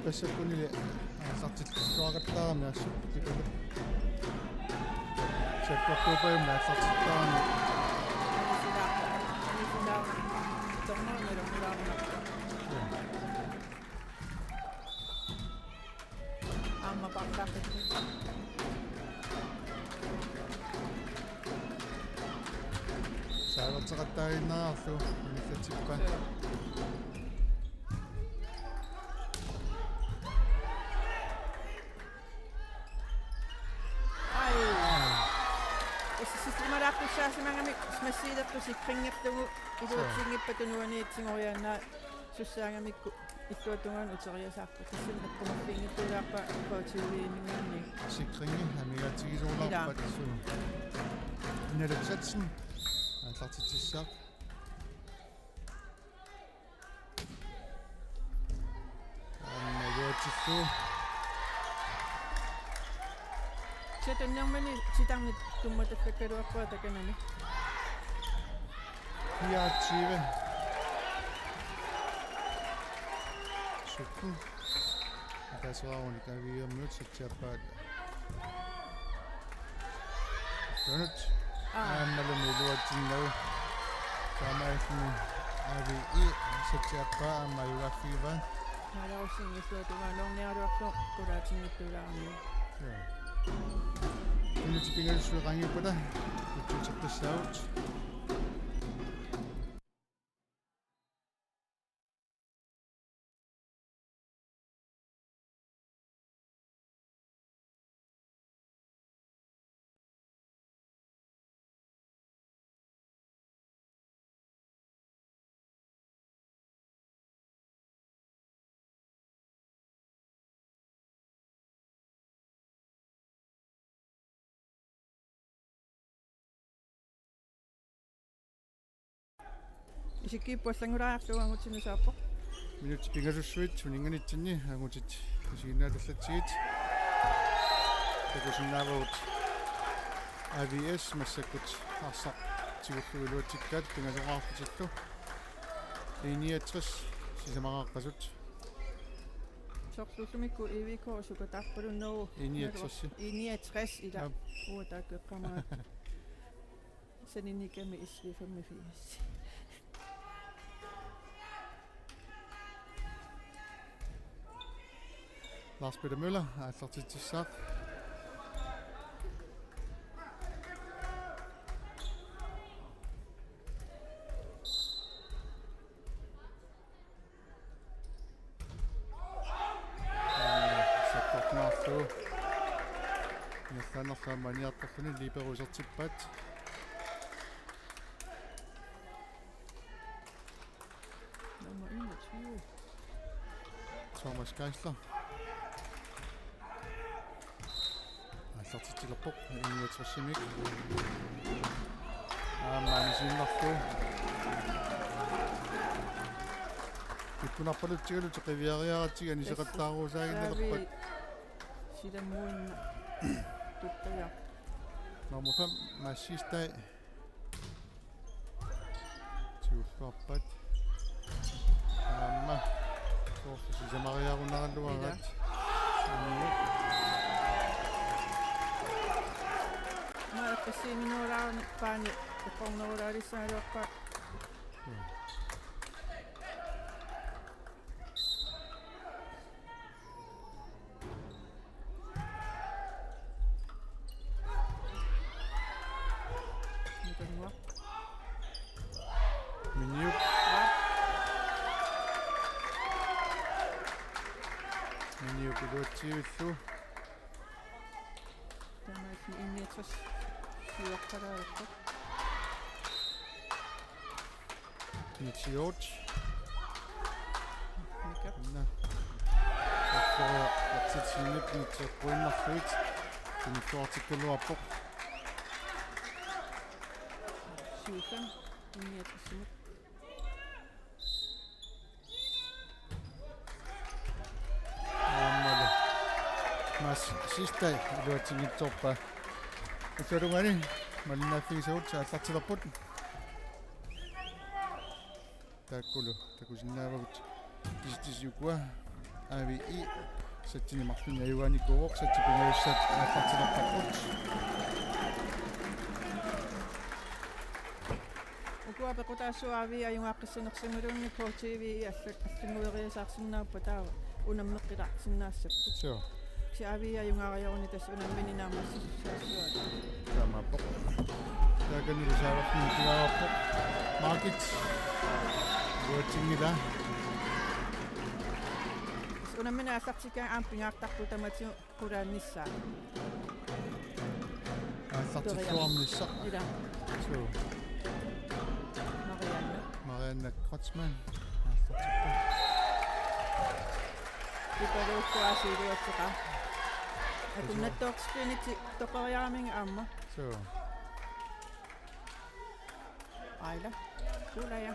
Tassakkunili aallartilluaqattaarami assut Ipaluk. Sakkortuupajummi aallartittaarami. Anisilaarpa. Anisilaarpa. Tornaa nalornilaarpa. Suu. Aamma paarlaaqqittoq. Saalerteqattaaginnarlugu inillatippa. Ai. Ississimalaartussaasimagami smassiilertu sikringerlugu iluatsinngippat tunuaniit tigoriaannaa sussaagamikku illuatungaanut uteriasaarput. Tassami eqqumaffiginngitsuulaarpaa K T V-minngaanniit. Sikringi amigaatigisoorlaarpat. Ilaa. Suu. Naluk Satsen aallartitsissaaq. Aamma iluatsillugu. Siatunnermini titarnit tummatallakkaluarpaa takanani. Fireogtyve sytten. Ataasiaruni Aviaamiut satsiappaat. Tunut. Aa. Aammalumi iluatsinnagu. Taamaalilluni A V E satsiappaa aamma ajugaaffigivaat. Naalagaaffigillugu tungaanut orniaraluarlugu qulaatinngitsuulaaramiuk. Suu. Minutsit pingasussuit qaangiuppata. Kutsuuterpissaagut. Isikkiippoq allanngulaarlugu angutinut saappoq. Minutsit pingasussuit uninnganitsinni angutit isiginnaatallatsigit. Takusinnaavagut A V S massakkut arsaq tigullugu iluatsikkaat pingasoqarfitillu. I niogtres sisamaqaqqasut. Soorlu ullumikkut I V K sukataarpalunnagu. I niogtres. I niogtres ila. Aap. Uanga taakku eqqaamaakka. Saninikami S V femogfirs. Lars Peter Møller aallartitsissaaq. Sakkortunaarlugu. Ingerlaannarlugu aamma aniartorluni libero isertippaat. Nummer enogtyve. Thomas Geisler. Aallartitsilerpoq, I niogtres-imik. Aamma anisiinnarlugu. Pikkunarpalutsigalutik qiviariaratsigit aniseqattaarusaaginnalerpat. Silammuinna. Tuttaja. Nummer fem, Mads Sistad. Tigulluarpat. Aamma. Soorlu sisamariarunaraluaraat. Ila. Maalaqqassiiminerulaarneq paani eqqornerulaarissagaluarpaa. Miniuk. Miniuk iluatsivillu. Taamaasilluni I niogtres siuaqqalaalerpoq. Nitsiot. Mika. Anna. Affaa, atsitsinnit nitseqquinnarluit. Sinilluartikkaluarpoq. Syv fem. I niogtres. Aammali. Mads Sistad iluatsinngitsoorpaa. Utalungani malinnaaffigisagut aallartilerput. Taakkulu takusinnaavagut. Kisitsisit ukua A V I satsini marlunni ajugaanikuuvoq, satsi pingajussat aallartilerparput. Ukua pequtaassuit A V I ajugaaqqissanersimalluunniit K T V I allat allanngueriasaarsinnaapput, taava unammeqqilaarsinnaassapput. Suu. Kisianni A V I ajugaariaruni tassa unammineq naammassissaassuat. Taamaappoq. Taakanilu saavarfimmi tigaarpoq. Margit. Iluatsinngilaa. Unammineq aallartikkaangat aamma pingaartarpoq tamatigut qulaannissaa. Aallartilluarnissaq. Ila. Suu. Marianne. Marianne Kreutzmann. Aallartippoq. Ipaluukkuaasi iluatseqaaq. Akunnattoortitsivinitsi toqoriaramigit aamma. Suu. Aila. Kuulaja.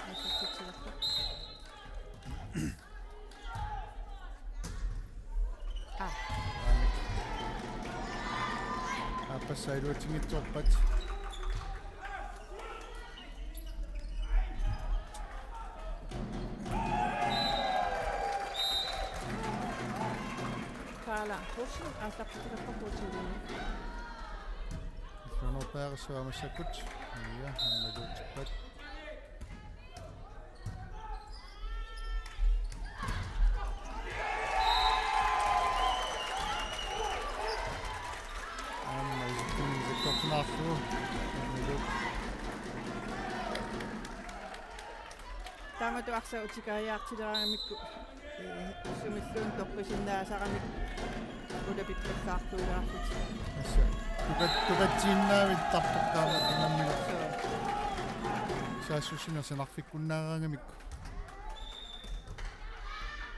Aallartitsilerpoq. Aa. Aappassaa iluatsinngitsoorpat. Kaala Rosing aallartitaqarpoq K T V-mi. Illuanorpaarissuaq massakkut. Ja, aamma iluatsippat. Aamma isikkumin isikkortunaarlugu. Taamatut arsaq utikaajaartileraangamikku, ee, sumilluunniit toqqisinnaasarami ulapippallaartuulaarlutik. Tassa. Tukat-, tukatsiinnaavittarpoq taama unammineq. Suu. Saassussineq sanarfikkunnaaraangamikku.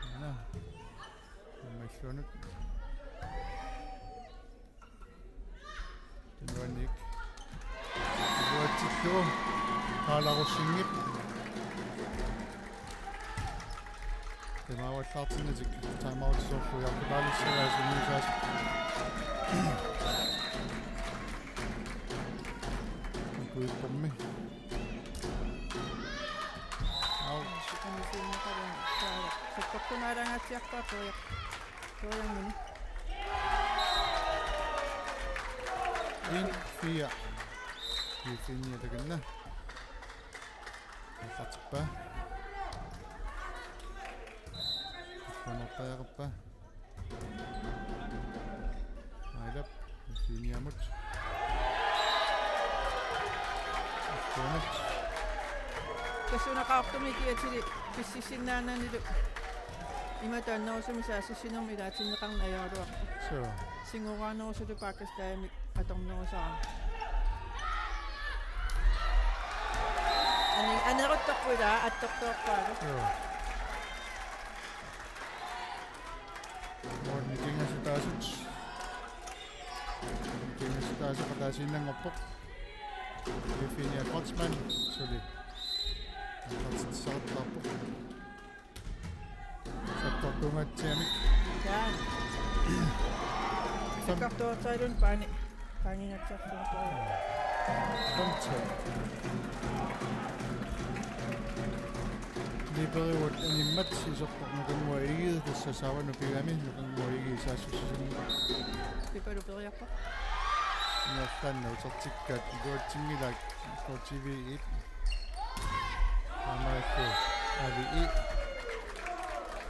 Aana. Aamma illuanut. Nuannik. Iluatsillugu. Kaala Rosingip. Imaavallaartinnatik timeout soorlu Jakob Aalissavaa sunniusaas. Kuippormi. Au. Sakkortunaalaangaatsiarpaa periaq. Periarmini. En fire. Fire takanna. Aallartippaa. Aallartippaa. Ailap, Finiamut. Finiamut. Tassuuna Qaqortumi kiatili pississinnaananilu imatut annerusumik saassussinermik ilaatinneqarneq ajoraluarpoq. Suu. Singoraanerusutut Pakistan atornerusarami. Ani-, aneruttorput ilaa attortorpaalu. Joo. Mål nikingassutaasut. Nikingassutaasut ataasiinnanngorpoq. Eugenia Kreutzmann suli. Ataasiinnarpoq. Sakkortuunngaatsiamik. Jaa. Sam- Sakkortuussaalluunniit paani. Paangingatsiartuuvoq. Femten. Niperiuat animmat iserpoq Nukannguaq Egede, tassa Saava Nupigami, Nukannguaq Egede saassussisunut. Pipalu periarpoq. Niortaanna utertikkaat iluatsinngilaq K T V et. Aammalu A V E.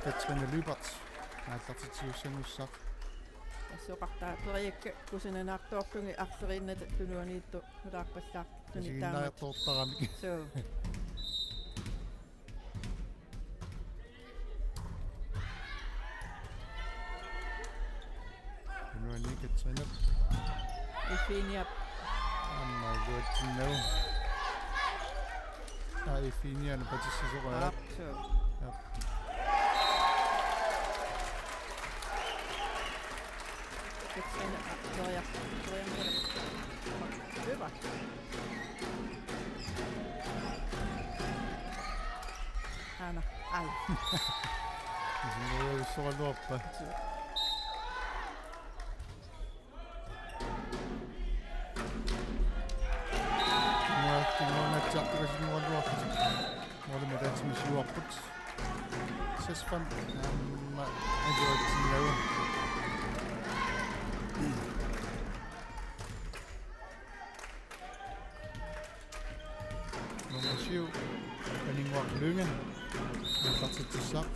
Katrine Lyberth. Aallartitsivissanngussaq. Tassoqartaa periakka kusananaartoorlugit arferiinnata tunuaniittoq nutaarpallaartoq. Isiginnaartoortaramik. Suu. Tunuani Katrine. Effiginia. Aamma iluatsinnagu. Aa, Effiginia napatissisoq. Aap, suu. Aap. Katrine, aa, Victoria. Victoria. Hyvä. Aana. Ai. Isinnuiussoraluarpa. Mua, mua natsiartukasinnualuarput. Moorimi taatsimisiuarput. Sesfan, aamma, iluatsinnagu. Nummer syv, Paninnguaq Lynge. Aallartitsissaaq.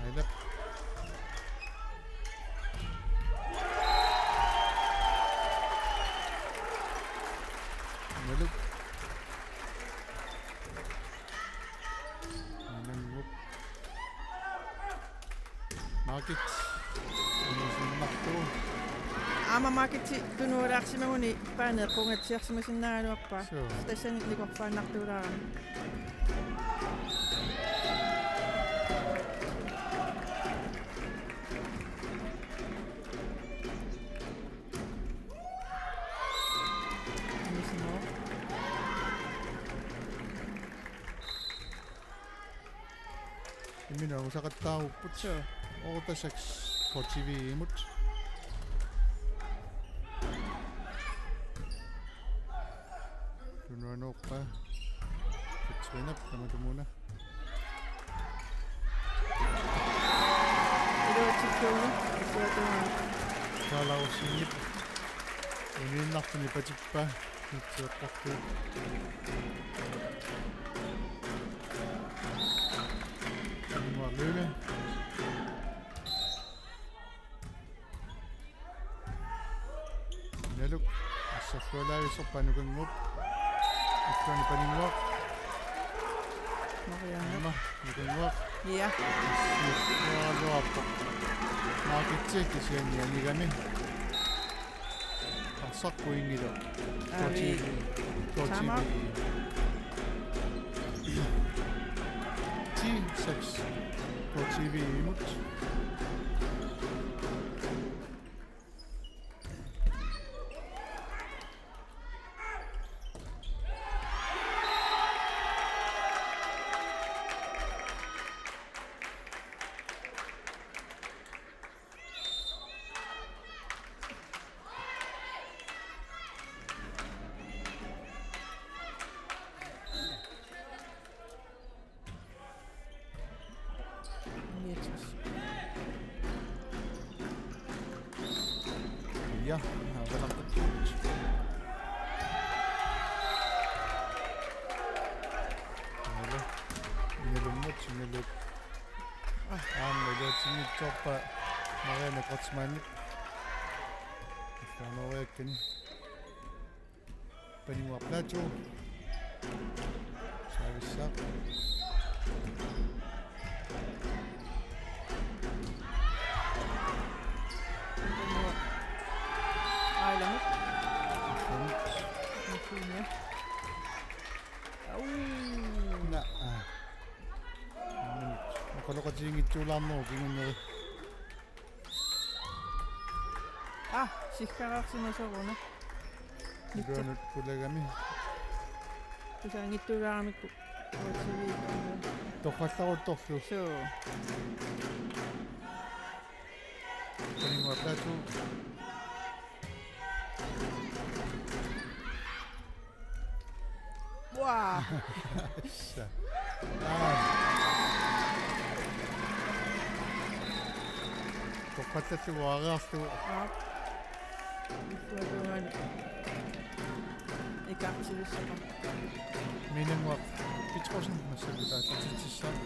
Ailap. Naluk. Naluk. Margit. Inuusinnartoq. Aamma Margit tunualaarsimaguni paani eqqugatsiarsimasinnaagaluarpaa. Suu. Tassani nikorfaannartuulaarami. Inuusinnartoq. Imminut angusaqattaarupput. Suu. Otte seks K T V-mut. Tunuanoorpaa. Katrine, tamatumuuna. Iluatsikkuuvoq. Iluatsikkuuvoq. Taalaarussinngip. Uniinnartuni patippaa. Itseqqortu. Paninnguaq Lynge. Naluk. Assersualaavissorpaa Nukannguup. Assuani Paninnguaq. Marianne. Aamma Nukannguaq. Ja. Assersualaavissorpaa. Margit kisianni anigami. Arsaq pointilu. Aa, vi K T V. K T V. Timer. Ti seks. K T V-mut. Ja, avalarput. Aala. Ingalummut, ingalup. Aamma iluatsinngitsoorpaa Marianne Kreutzmannip. Illaanooriakkani. Paninnguaq Platou. Serviceaq. Ailamut. Ailamut. Mafinia. Au. Na, aa. Minut. Oqaloqatiginngitsuulaarnerup kinguneri. Aa, siggaraarsimasoq una. Iluanut pulagami. Kusanngitsuulaaramikku. Torrallaruttorlu. Suu. Paninnguaq Platou. Wow. Issa. Aa. Toqqattallugu aariarlugu. Aap. Illuatungaani ikaartivissaqa. Minnguaq Petersen, massakkut aallartitsissaaq.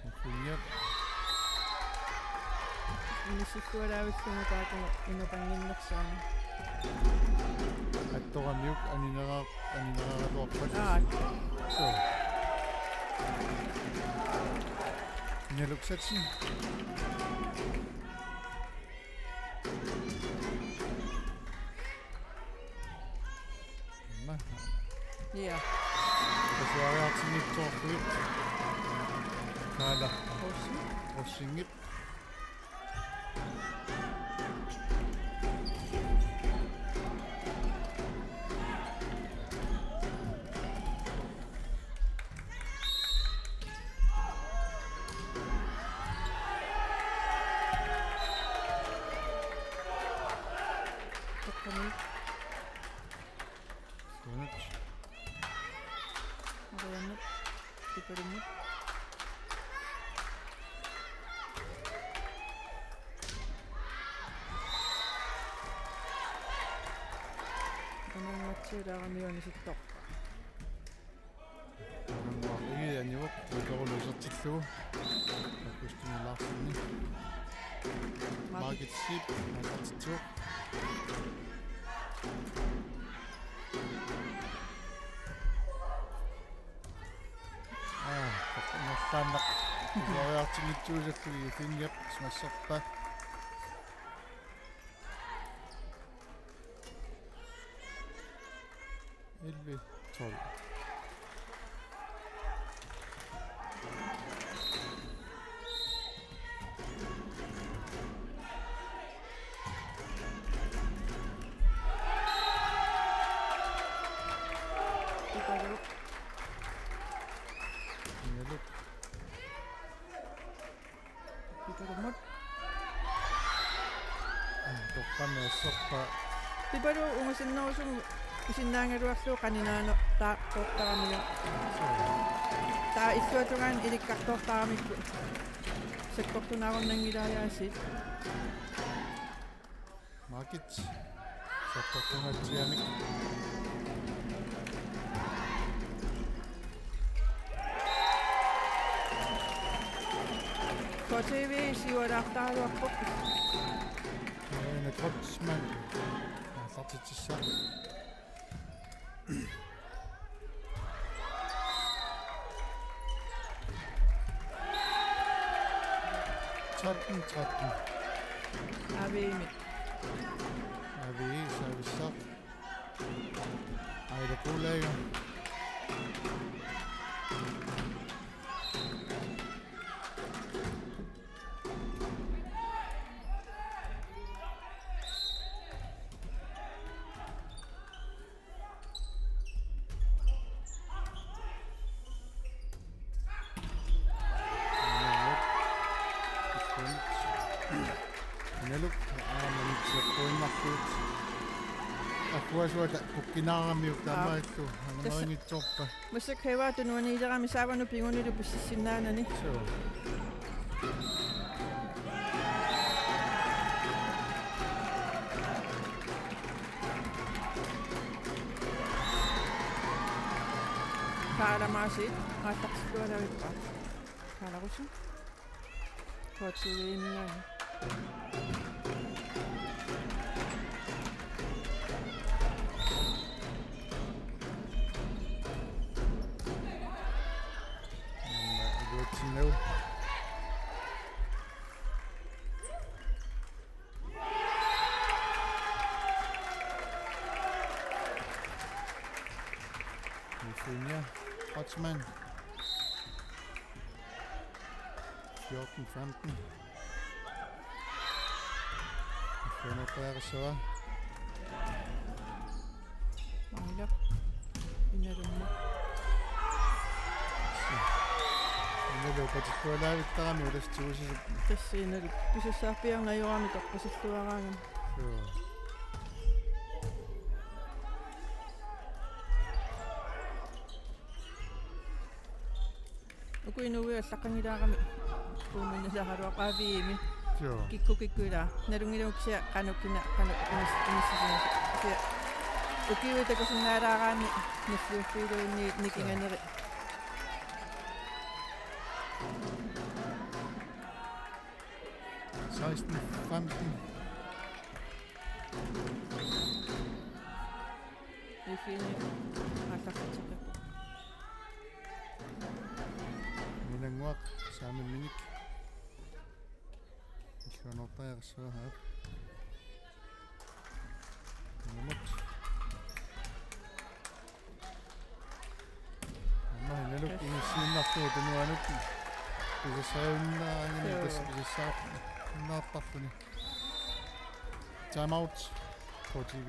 Iffiniap. Inissilluaraavillugu taakku inoqannginnersaani. Attoramiuk aninera-, anineraluarpat. Aa. So. Naluk Saxen. Aamma. Ja. Tassa aariartinngitsoorlugit. Kaala. Rosing. Rosingip. Toqqami. Kunnat. Mariannut. Tipalummut. Anangatsiu taaramiuani sittoq. Ananguaq igianivoq, uikorulusertillugu. Augustine Larsen. Margit. Margit Schiep, Margit Schiep. Aa, ingerlaannaq. Uariartinngitsuusarlugit Iffiniap masserpaa. Elleve tolv. Tipalu. Tipalummut. Toqqami assorpaa. Tipalu ungasinnerusumik pisinnaagaluarlugu qaninaana ta-, toortaramiuk. Taava illuatungaani ilikkartoortaramikku. Sakkortunaarunnaanngilaajaasiit. Margit. Sakkortunatsiamik. K T V siualaartaraluarpoq. Ane Kreutzmann. Aallartitsissaaq. Tretten tretten. A V-mi. A V servicesaaq. Aila Kuulaaja. Naluk, aamma nitsiaqquinnarlugu. Akkuasuata kukkinaramiuk taamaallu, tassa, ananerinngitsoorpa. Massakkut Heva tunuaniilerami saavanut pigunilu pississinnaanani. Suu. Kaala Maasiit aallartilluarpaa. Kaala Rosing. K T V-minngaanniit. Aamma iluatsinnagu. Eugenia Kreutzmann. Fjorten femten. Fjorten femten. Maila. Inalumma. Ina Jopatillualaavittarami ulassuusisut. Tassiinnalu pisussaaffiarnajoraami toqqisilluaraangami. Joo. Uku inuuillaqqanngilaarami. Kuuminnilaaraluaqaaviimi. Joo. Kikku kikku ilaa. Nalunngilagut kisianni qanoq kina qanoq inis-, inissisimasugut. Kisianni ukiut takusinnaalaaraanni nalliuffigiluunniit nikinganeri. Seksten femten. Ifiini aallartitseqarpoq. Minannguaq saamimminik. Illuanortariaqassavaa aap. Nummer. Aamma Naluk inissiinnarlugu tunuanut. Pisassariunnaarluni. Joo. Tassa pisassariunnaartarluni. Time out. K T V.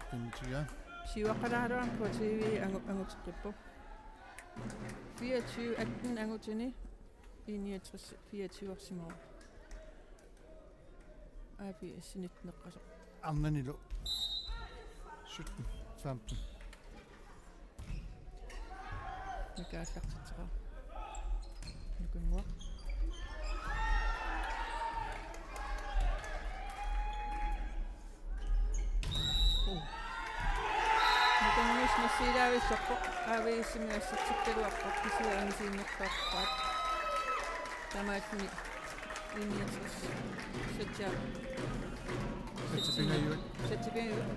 Timothy. Siuaqqalaaraluarami K T V angu-, anguteqqippoq. Fireogtyve atten angutini. I niogtres fireogtyve-rsimavoq. A B S nitten-eqqasoq. Arnanilu sytten femten. Mika aallartitseqarpoq. Nukanguaq. Uu. Nukanguaq massiilaavissorpoq, A B S-imi assertikkaluarpoq, kisianni anisinnerpaat. Tamaalluni I niogtres. Satsa. Satsa pingajuat. Satsa pingajuat.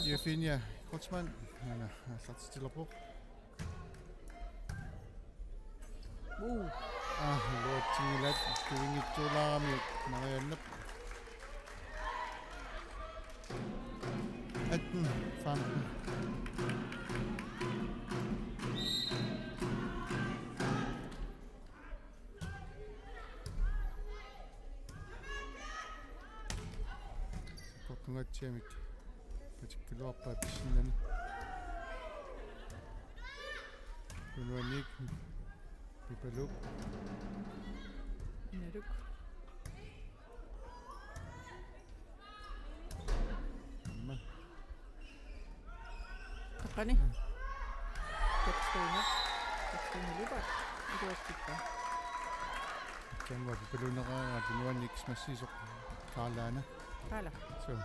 Jeffinia Kreutzmann, aana, aallartitsilerpoq. Uu. Aa, iluatsinngilaq, kivingitsuulaarami Mariannep. Atten femten. Saqqummiunngitsunik patikkaluarpaat pissinani. Tunuaniit Pipaluk. Naluk. Aamma. Qaqqani. Katrina. Katrina Luba. Iluatsippa. Ikkanngua pipaluneqaraa tunuaniit massiisoq. Kaalaana. Kaala. Suu.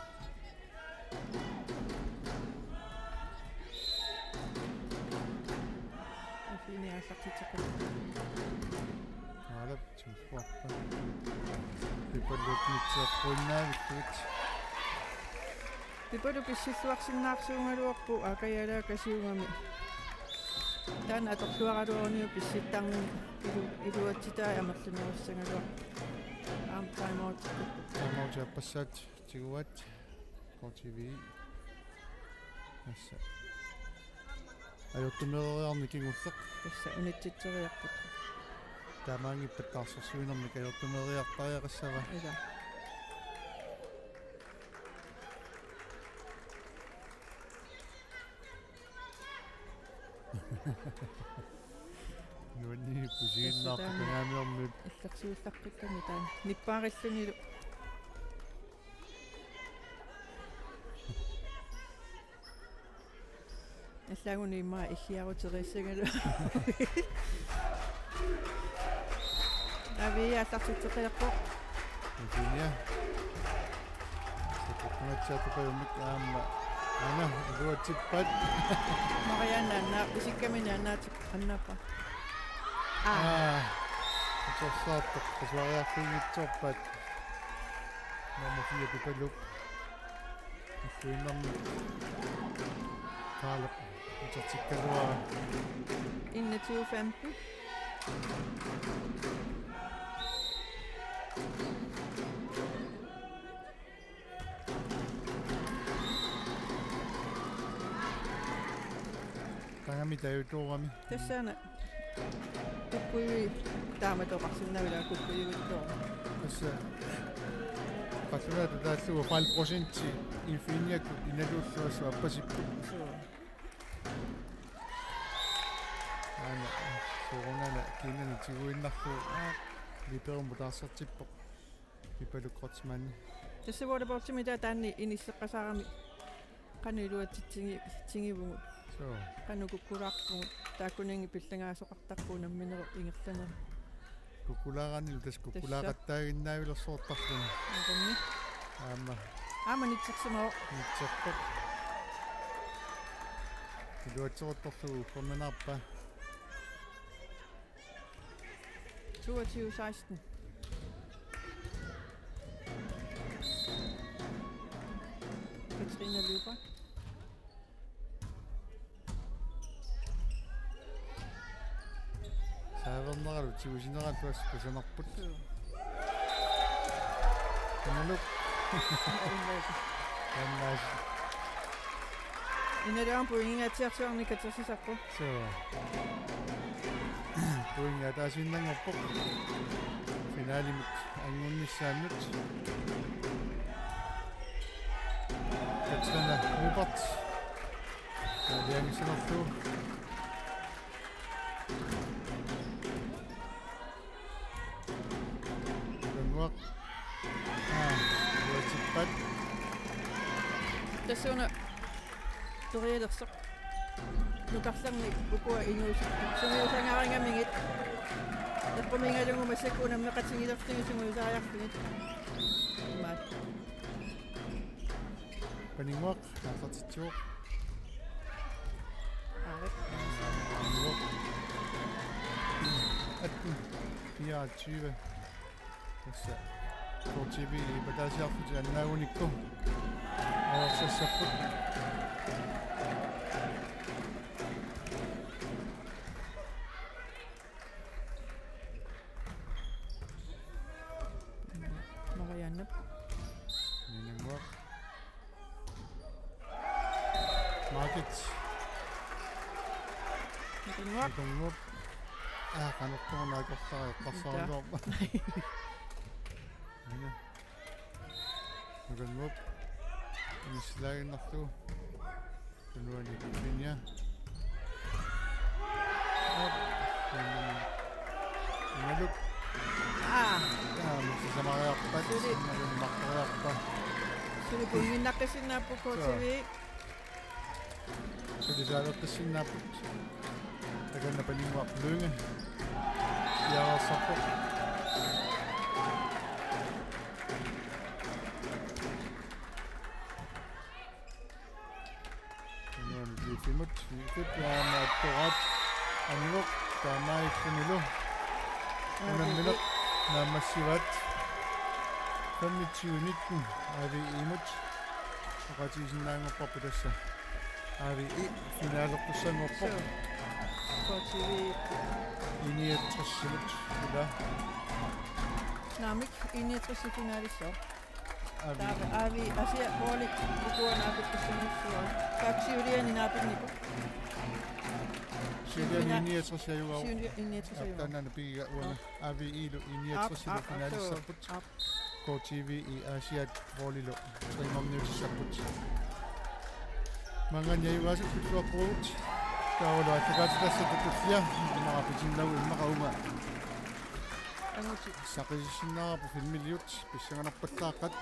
Ifiini aallartitseqarpoq. Kaalap. Tiguarpa. Pipaluk nitseqquinnaavittuit. Pipaluk pissilluarsinnaarsuugaluarpoq Akajalaakasiugami. Taanna atorluaraluaruniuk pissittarnini ilu-, iluatsitai amerlanerussagaluarput. Aamma time out. Time out aappassaat tiguaat. K T V. Tassa. Ajortumeeriarneq kingulleq. Tassa unitsitseriarput. Taamaanngippat taarsersuinermik ajortumeeriartariaqassava. Ilaa. Nuanni pusiinnartu taanna kangaamiormi. Illersuullaqqikkanni taanna. Nippaarillunilu. Allaagunimmaa illiaruteriissagalu. Avi aallartitseqqilerpoq. Virginia. Saqqummiunngitsunik aamma. Aana, iluatsippat. Marianne anna, isikkamini annaati, annaappa. Aa. Aa. Utersaartoq, qasuariarfiinngitsoorpat. Nummer fire Pipaluk. Illuinnarmi. Kaalap. Utertikkaluara. Enogtyve femten. Taagami tajutoorami. Tassana. Kukkuivi taama toqarsinnaavila kukkuivittoorami. Tassa. Qallunaatut taallugu fejlprocenti Ifiiniakkut inaluulluassua appasipput. Suu. kiinani tiguinnarlugu. Aa. Liberomut taarsertippoq. Ipaluk Kreutzmann. Tassa volleyballimi taanna inisseqqasaarami qanoq iluatsitsingi-, tsingivugut. Suu. Qanoq kukkulaarpugut. Taakkuninnga pillangaasoqartarpugut nammineq ingerlaneq. Kukkulaaraannilu tassa. Tassa. Kukkulaaqattaaginnaavilersoortarluni. Aammami. Aamma. Aamma nitsersimavoq. Nitserpoq. Iluatseruttorlugu ufferminaarpaa. Toogtyve seksten. Katrine Lyberth. Saavernerallu tigusinerallu tassa kusanarput. Joo. Inaluk. Inaluk. Annaas. Inaluk pointingaatsiartuarnik katersisarpoq. Suu. Pointi ataasiinnanngorpoq. Finalimut angunnissaannut. Katrine Lyberth. Aliangisalerlu. Nukanguaq. Aa, iluatsippat. Tassuuna torialersoq. Nukarlerni ukua inuusut. Sungiusangaaringamigit. Eqqumiigalugu massakkut unammeqatigilerlugit sungiusariarlugit. Imaat. Paninnguaq, aallartitsivoq. Aarik. Paninnguaq. Atten fireogtyve. Tassa K T V-p ataasiarlutik annaagunikku. Ajorsassapput. Mariannep. Nukanguaq. Margit. Nukanguaq. Nukanguaq. Aa, qanortoq naakortaa eqqarsaarujoorpoq. Aana. Nukanguaq. Inissilaaginnarlugu. Tunuani Virginia. Aap. Inaluk. Aa. Aa, sisamariarpat. Suli. Inaluk martoriarpat. Suli pointinnaqqissinnaapput K T V. Suu. Suli saaveqqissinnaapput. Takanna Paninnguaq Lynge. Piareersarpoq. Nuan G F-imut, G F-ip aamma attoraat anivoq taamaalillunilu. Unammineq naammassivaat femogtyve nitten A V E-mut. Oqaatigisinnaanngorparput tassa A V E finalertussanngorpoq. Suu. K T V. I niogtres-imut ila. Naamik, I niogtres finalissooq. A V E. Taava A V E, Aasiaat Volley, ukua naapittussanngorsuupput. Taava Siuliani naapinnikut. Siuliani I niogtres ajugaavoq. Siuliani I niogtres ajugaavoq. Taanna pigiga uanga. Aap. A V E-lu I niogtres-ilu, aap, aap, finalissapput. Aap. K T V-p Aasiaat Volleylu trimorniutissapput. Maanngaanniit ajugaasut pilluaqquagut. Taavalu aallakaatitassat tullia. Immaqa pitinnagu immaqa uunga. Angutit. Saqisissinnaavarput filmiliut, pissanganarpallaaqaat.